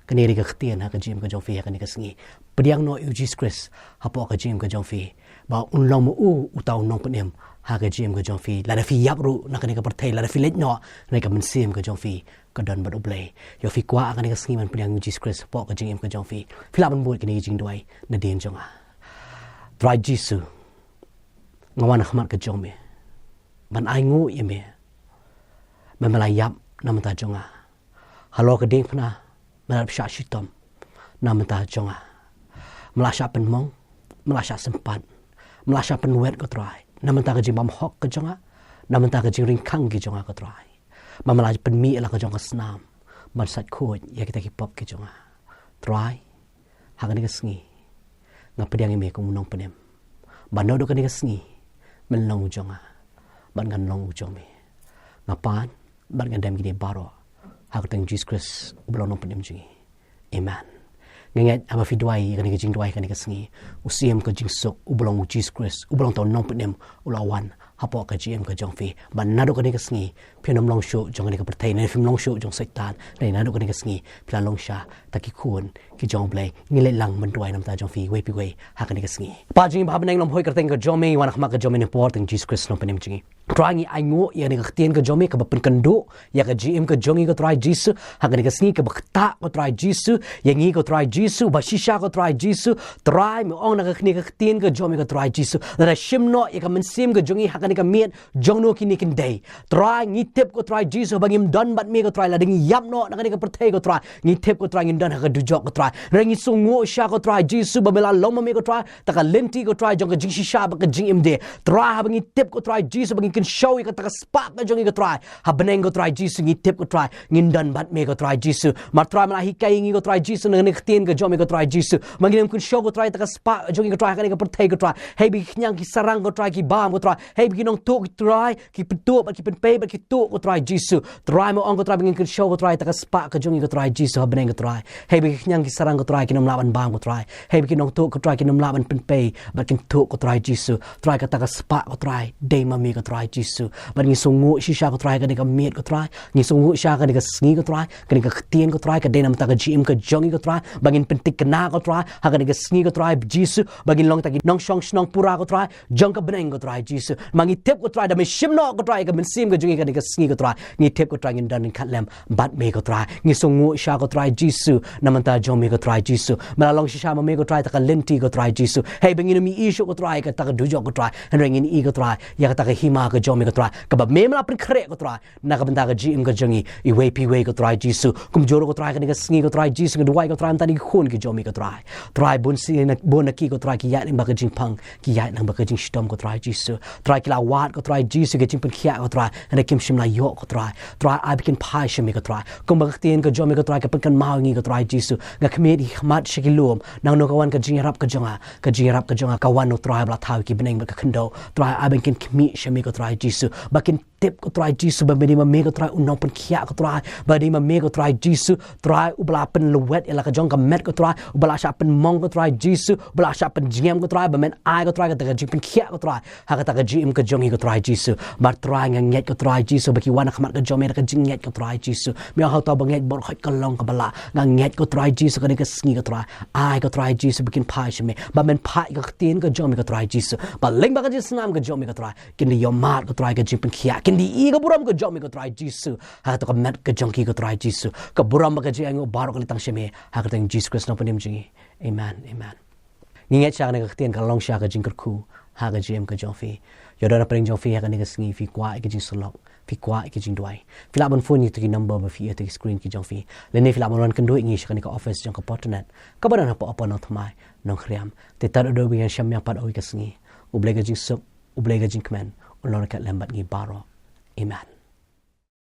kane ka dei ka ktien ha ka jingim ka jong phi ha kane ka sngi. Pdiang noh ïa U Jisu Khrist hapoh ka jingim ka jong phi, ba un long ma u uta u Nongpynim ha ka jingim ka jong phi. Lada phi ïap ruh na kane ka pyrthei, lada phi leit noh, kane ka mynsiem ka jong phi ka don bad U Blei. Ïoh phi kwah ha kane ka sngi ban pdiang ïa U Jisu Khrist hapoh ka jingim ka jong phi, phi lah ban bud kine ki jingduwai nadien jong nga. Trai Jisu, nga wan ha khmat ka jong me ban ainguh ïa me ba me la ïap na bynta jong nga. Halor ka diengphna me la dep shah shitom na bynta jong nga. Me la shah pynmong, me la shah sympat, me la shah pynwet, ko Trai, na bynta ka jingbymhok ka jong nga, na bynta ka jingryngkang ki jong nga, ko Trai. Ba me la pynmih la ka jong ka snam ban sait khuid ïa kita ki pop ki jong nga. Trai, ha kane ka sngi nga pdiang ïa me kum u Nongpynim, ba naduh kane ka sngi men long u jong nga bad ngan long u jong me. Nga pan bad nga dem kine baroh ha ka kyrteng Jisu Khrist uba long u Nongpynim jong ngi. Amen. Nga ngeit haba phi duwai ïa kane ka jingduwai ha kane ka sngi, u Syiem ka jingsuk uba long U Jisu Khrist uba long uta u Nongpynim u la wan hapoh ka jingim ka jong phi. Bad naduh kane ka sngi phin ym long shuh jong kane ka pyrthei, ne phim long shuh jong Soitan. Ne naduh kane ka sngi phi la long shisha kita ki khun ki jong U Blei. Ngin leit lang ban duwai na bynta jong phi iwei pa iwei ha kane ka sngi. Kpa jong ngi ba ha bneng, lem hoi kyrteng ka jong me, wan ha khmat ka jong me ha kane ka por ha ka kyrteng Jisu Khrist u Nongpynim jong ngi. Trai, ngi ainguh ïa kane ka ktien ka jong me kaba pynkynduh ïa ka jingim ka jong ngi, ko Trai Jisu. Ha kane ka sngi kaba ktah, ko Trai Jisu, ïa ngi, ko Trai Jisu, ba shisha, ko Trai Jisu. Trai, me ong na kane ka ktien ka jong me, ko Trai Jisu, lada shim noh ïa ka mynsiem ka jong ngi ha kane ka miet, jongno kine kin dei? Trai, ngi tip, ko Trai Jisu, ba ngim don bad me, ko Trai, lada ngi ïap noh na kane ka pyrthei, ko Trai. Ngi tip, ko Trai, ngin don ha ka dujok, ko Trai. Hynrei ngi sngewnguh shisha, ko Trai Jisu, ba me la long ma me, ko Trai, kata ka lynti, ko Trai, jong ka jingshisha bad ka jingim de. Trai, haba ngi tip, ko Trai Jisu, ba ngin kynshew ïa kata ka spah ka jong ngi, ko Trai, ha bneng, ko Trai Jisu, ngi tip, ko Trai, ngin don bad me, ko Trai Jisu. Namar Trai, me la hikai ïa ngi, ko Trai Jisu, na kane ka ktien ka jong me, ko Trai Jisu, ba ngin ym kynshew, ko Trai, ïa kata ka spah ka jong ngi, ko Trai, ha kane ka pyrthei, ko Trai. Hei ba ki khñiang ki sarang, ko Trai, ki bam, ko Trai, hei ba ki nongtuh, ko Trai, ki pyntuh bad ki pynpei bad ki tuh, ko Trai Jisu. Trai, me ong, ko Trai, ba ngin kynshew, ko Trai, ïa kata ka spah ka jong ngi, ko Trai Jisu, ha bneng, ko Trai. Hei ba ki khñiang ki sarang, ko Trai, kin ym lah ban bam, ko Trai. Hei ba ki nongtuh, ko Trai, kin ym lah ban pynpei bad kin tuh, ko Trai Jisu. Trai, kata ka spah, ko Trai, dei ma me, ko Trai Jisu. Bad ngi sngewnguh shisha, ko Trai, ha kane ka miet, ko Trai. Ngi sngewnguh shisha ha kane ka sngi, ko Trai, kane ka ktien, ko Trai, ka dei na bynta ka jingim ka jong ngi, ko Trai, ba ngin pyntikna, ko Trai, ha kane ka sngi, ko Trai Jisu, ba ngin long kita ki nongshong shnong pura, ko Trai, jong ka bneng, ko Trai Jisu. Ma ngi tip, ko Trai, da me shim noh, ko Trai, ïa ka mynsiem ka jong ngi ha kane ka sngi, ko Trai, ngi tip, ko Trai, ngin don ryngkat lem bad me, ko Trai. Ngi sngewnguh shisha, ko Trai Jisu, na bynta jong me, ko Trai Jisu. Me la long shisha ma me, ko Trai, kata ka lynti, ko Trai Jisu. Hei ba ngin ym ïohi shuh, ko Trai, ïa kata ka dujok, ko Trai, hynrei ngin ïohi, ko Trai, ïa kata ka hima ka jong me, ko Trai, kaba me, me la pynkhreh, ko Trai, na ka bynta ka jingim ka jong ngi iwei pa iwei, ko Trai Jisu. Kumjuh ruh, ko Trai, ha kane ka sngi, ko Trai Jisu, nga duwai, ko Trai, na bynta ki khun ki jong me, ko Trai. Trai, bun sien, bun na ki, ko Trai, ki ïaid lyngba ka jingpang, ki ïaid lyngba ka jingshitom, ko Trai Jisu. Trai, ki la wad, ko Trai Jisu, ïa ka jingpynkhiah, ko Trai, hynrei kim shym la ïoh, ko Trai. Trai, ai ba kin phai sha me, ko Trai. Kumba ka ktien ka jong me, ko Trai, ka pynkynmaw ïa ngi, ko Trai Jisu, nga khmih ïa ki khmat sha ki lum, nangno ka wan ka jingïarap ka jong nga, ka jingïarap ka jong nga ka wan, ko Trai, ba la thaw ïa ki bneng bad ka khyndew. Trai, ai ba kin khmih sha me, ko Trai Jisu, ba kin tip, ko Trai Jisu, ba dei ma me, ko Trai, u nongpynkhiah, ko Trai, ba dei ma me, ko Trai Jisu, Trai, uba la pynlwet ïa la ka jong ka met, ko Trai, uba la shah pynmong, ko Trai Jisu, uba la shah pynjngem, ko Trai, ba men ai, ko Trai, kata ka jingpynkhiah, ko Trai, ha kata ka jingim ka jong ngi, ko Trai Jisu. Bad Trai, nga ngeit, ko Trai Jisu, ba ki wan ha khmat ka jong me da ka jingngeit, ko Trai Jisu. Me ong ha uta uba ngeit baroh khoit ka long kaba lah. Nga ngeit, ko Trai Jisu, ha kane ka sngi, ko Trai, ai, ko Trai Jisu, ba kin phai sha me, ba men phai ïa ka ktien ka jong me, ko Trai Jisu, ba lyngba ka jingsnam ka jong me, ko Trai, kin da ïohmad, ko Trai, ka jingpynkhiah, kin da ïohi ka burom ka jong me, ko Trai Jisu, ha kato ka met ka jong ki, ko Trai Jisu. Ka burom bad ka jingainguh baroh ka leit tang sha me, ha ka kyrteng Jisu Khrist u Nongpynim jong ngi. Amen, amen. Ngi ngeit shisha kane ka ktien ka long shisha ka jingkyrkhu ha ka jingim ka jong phi. Ïoh don hapdeng jong phi ha kane ka sngi, phi kwah ïa ka jingsyllok, Phi kwah ïa ki jingduwai, phi lah ban phone ïa kito ki number ba phi ïoh ha kito ki screen ki jong phi. Lane phi lah ban wan kynduh ïa ngi sha kane ka office jong ka Portnet kaba don hapoh Upper Nongthymmai, Nongriam. Te tad haduh ba ngin ïashem ïa phi pat ha kawei ka sngi, U Blei ka jingsuk, U Blei ka jingkmen un long ryngkat lem bad ngi baroh. Amen.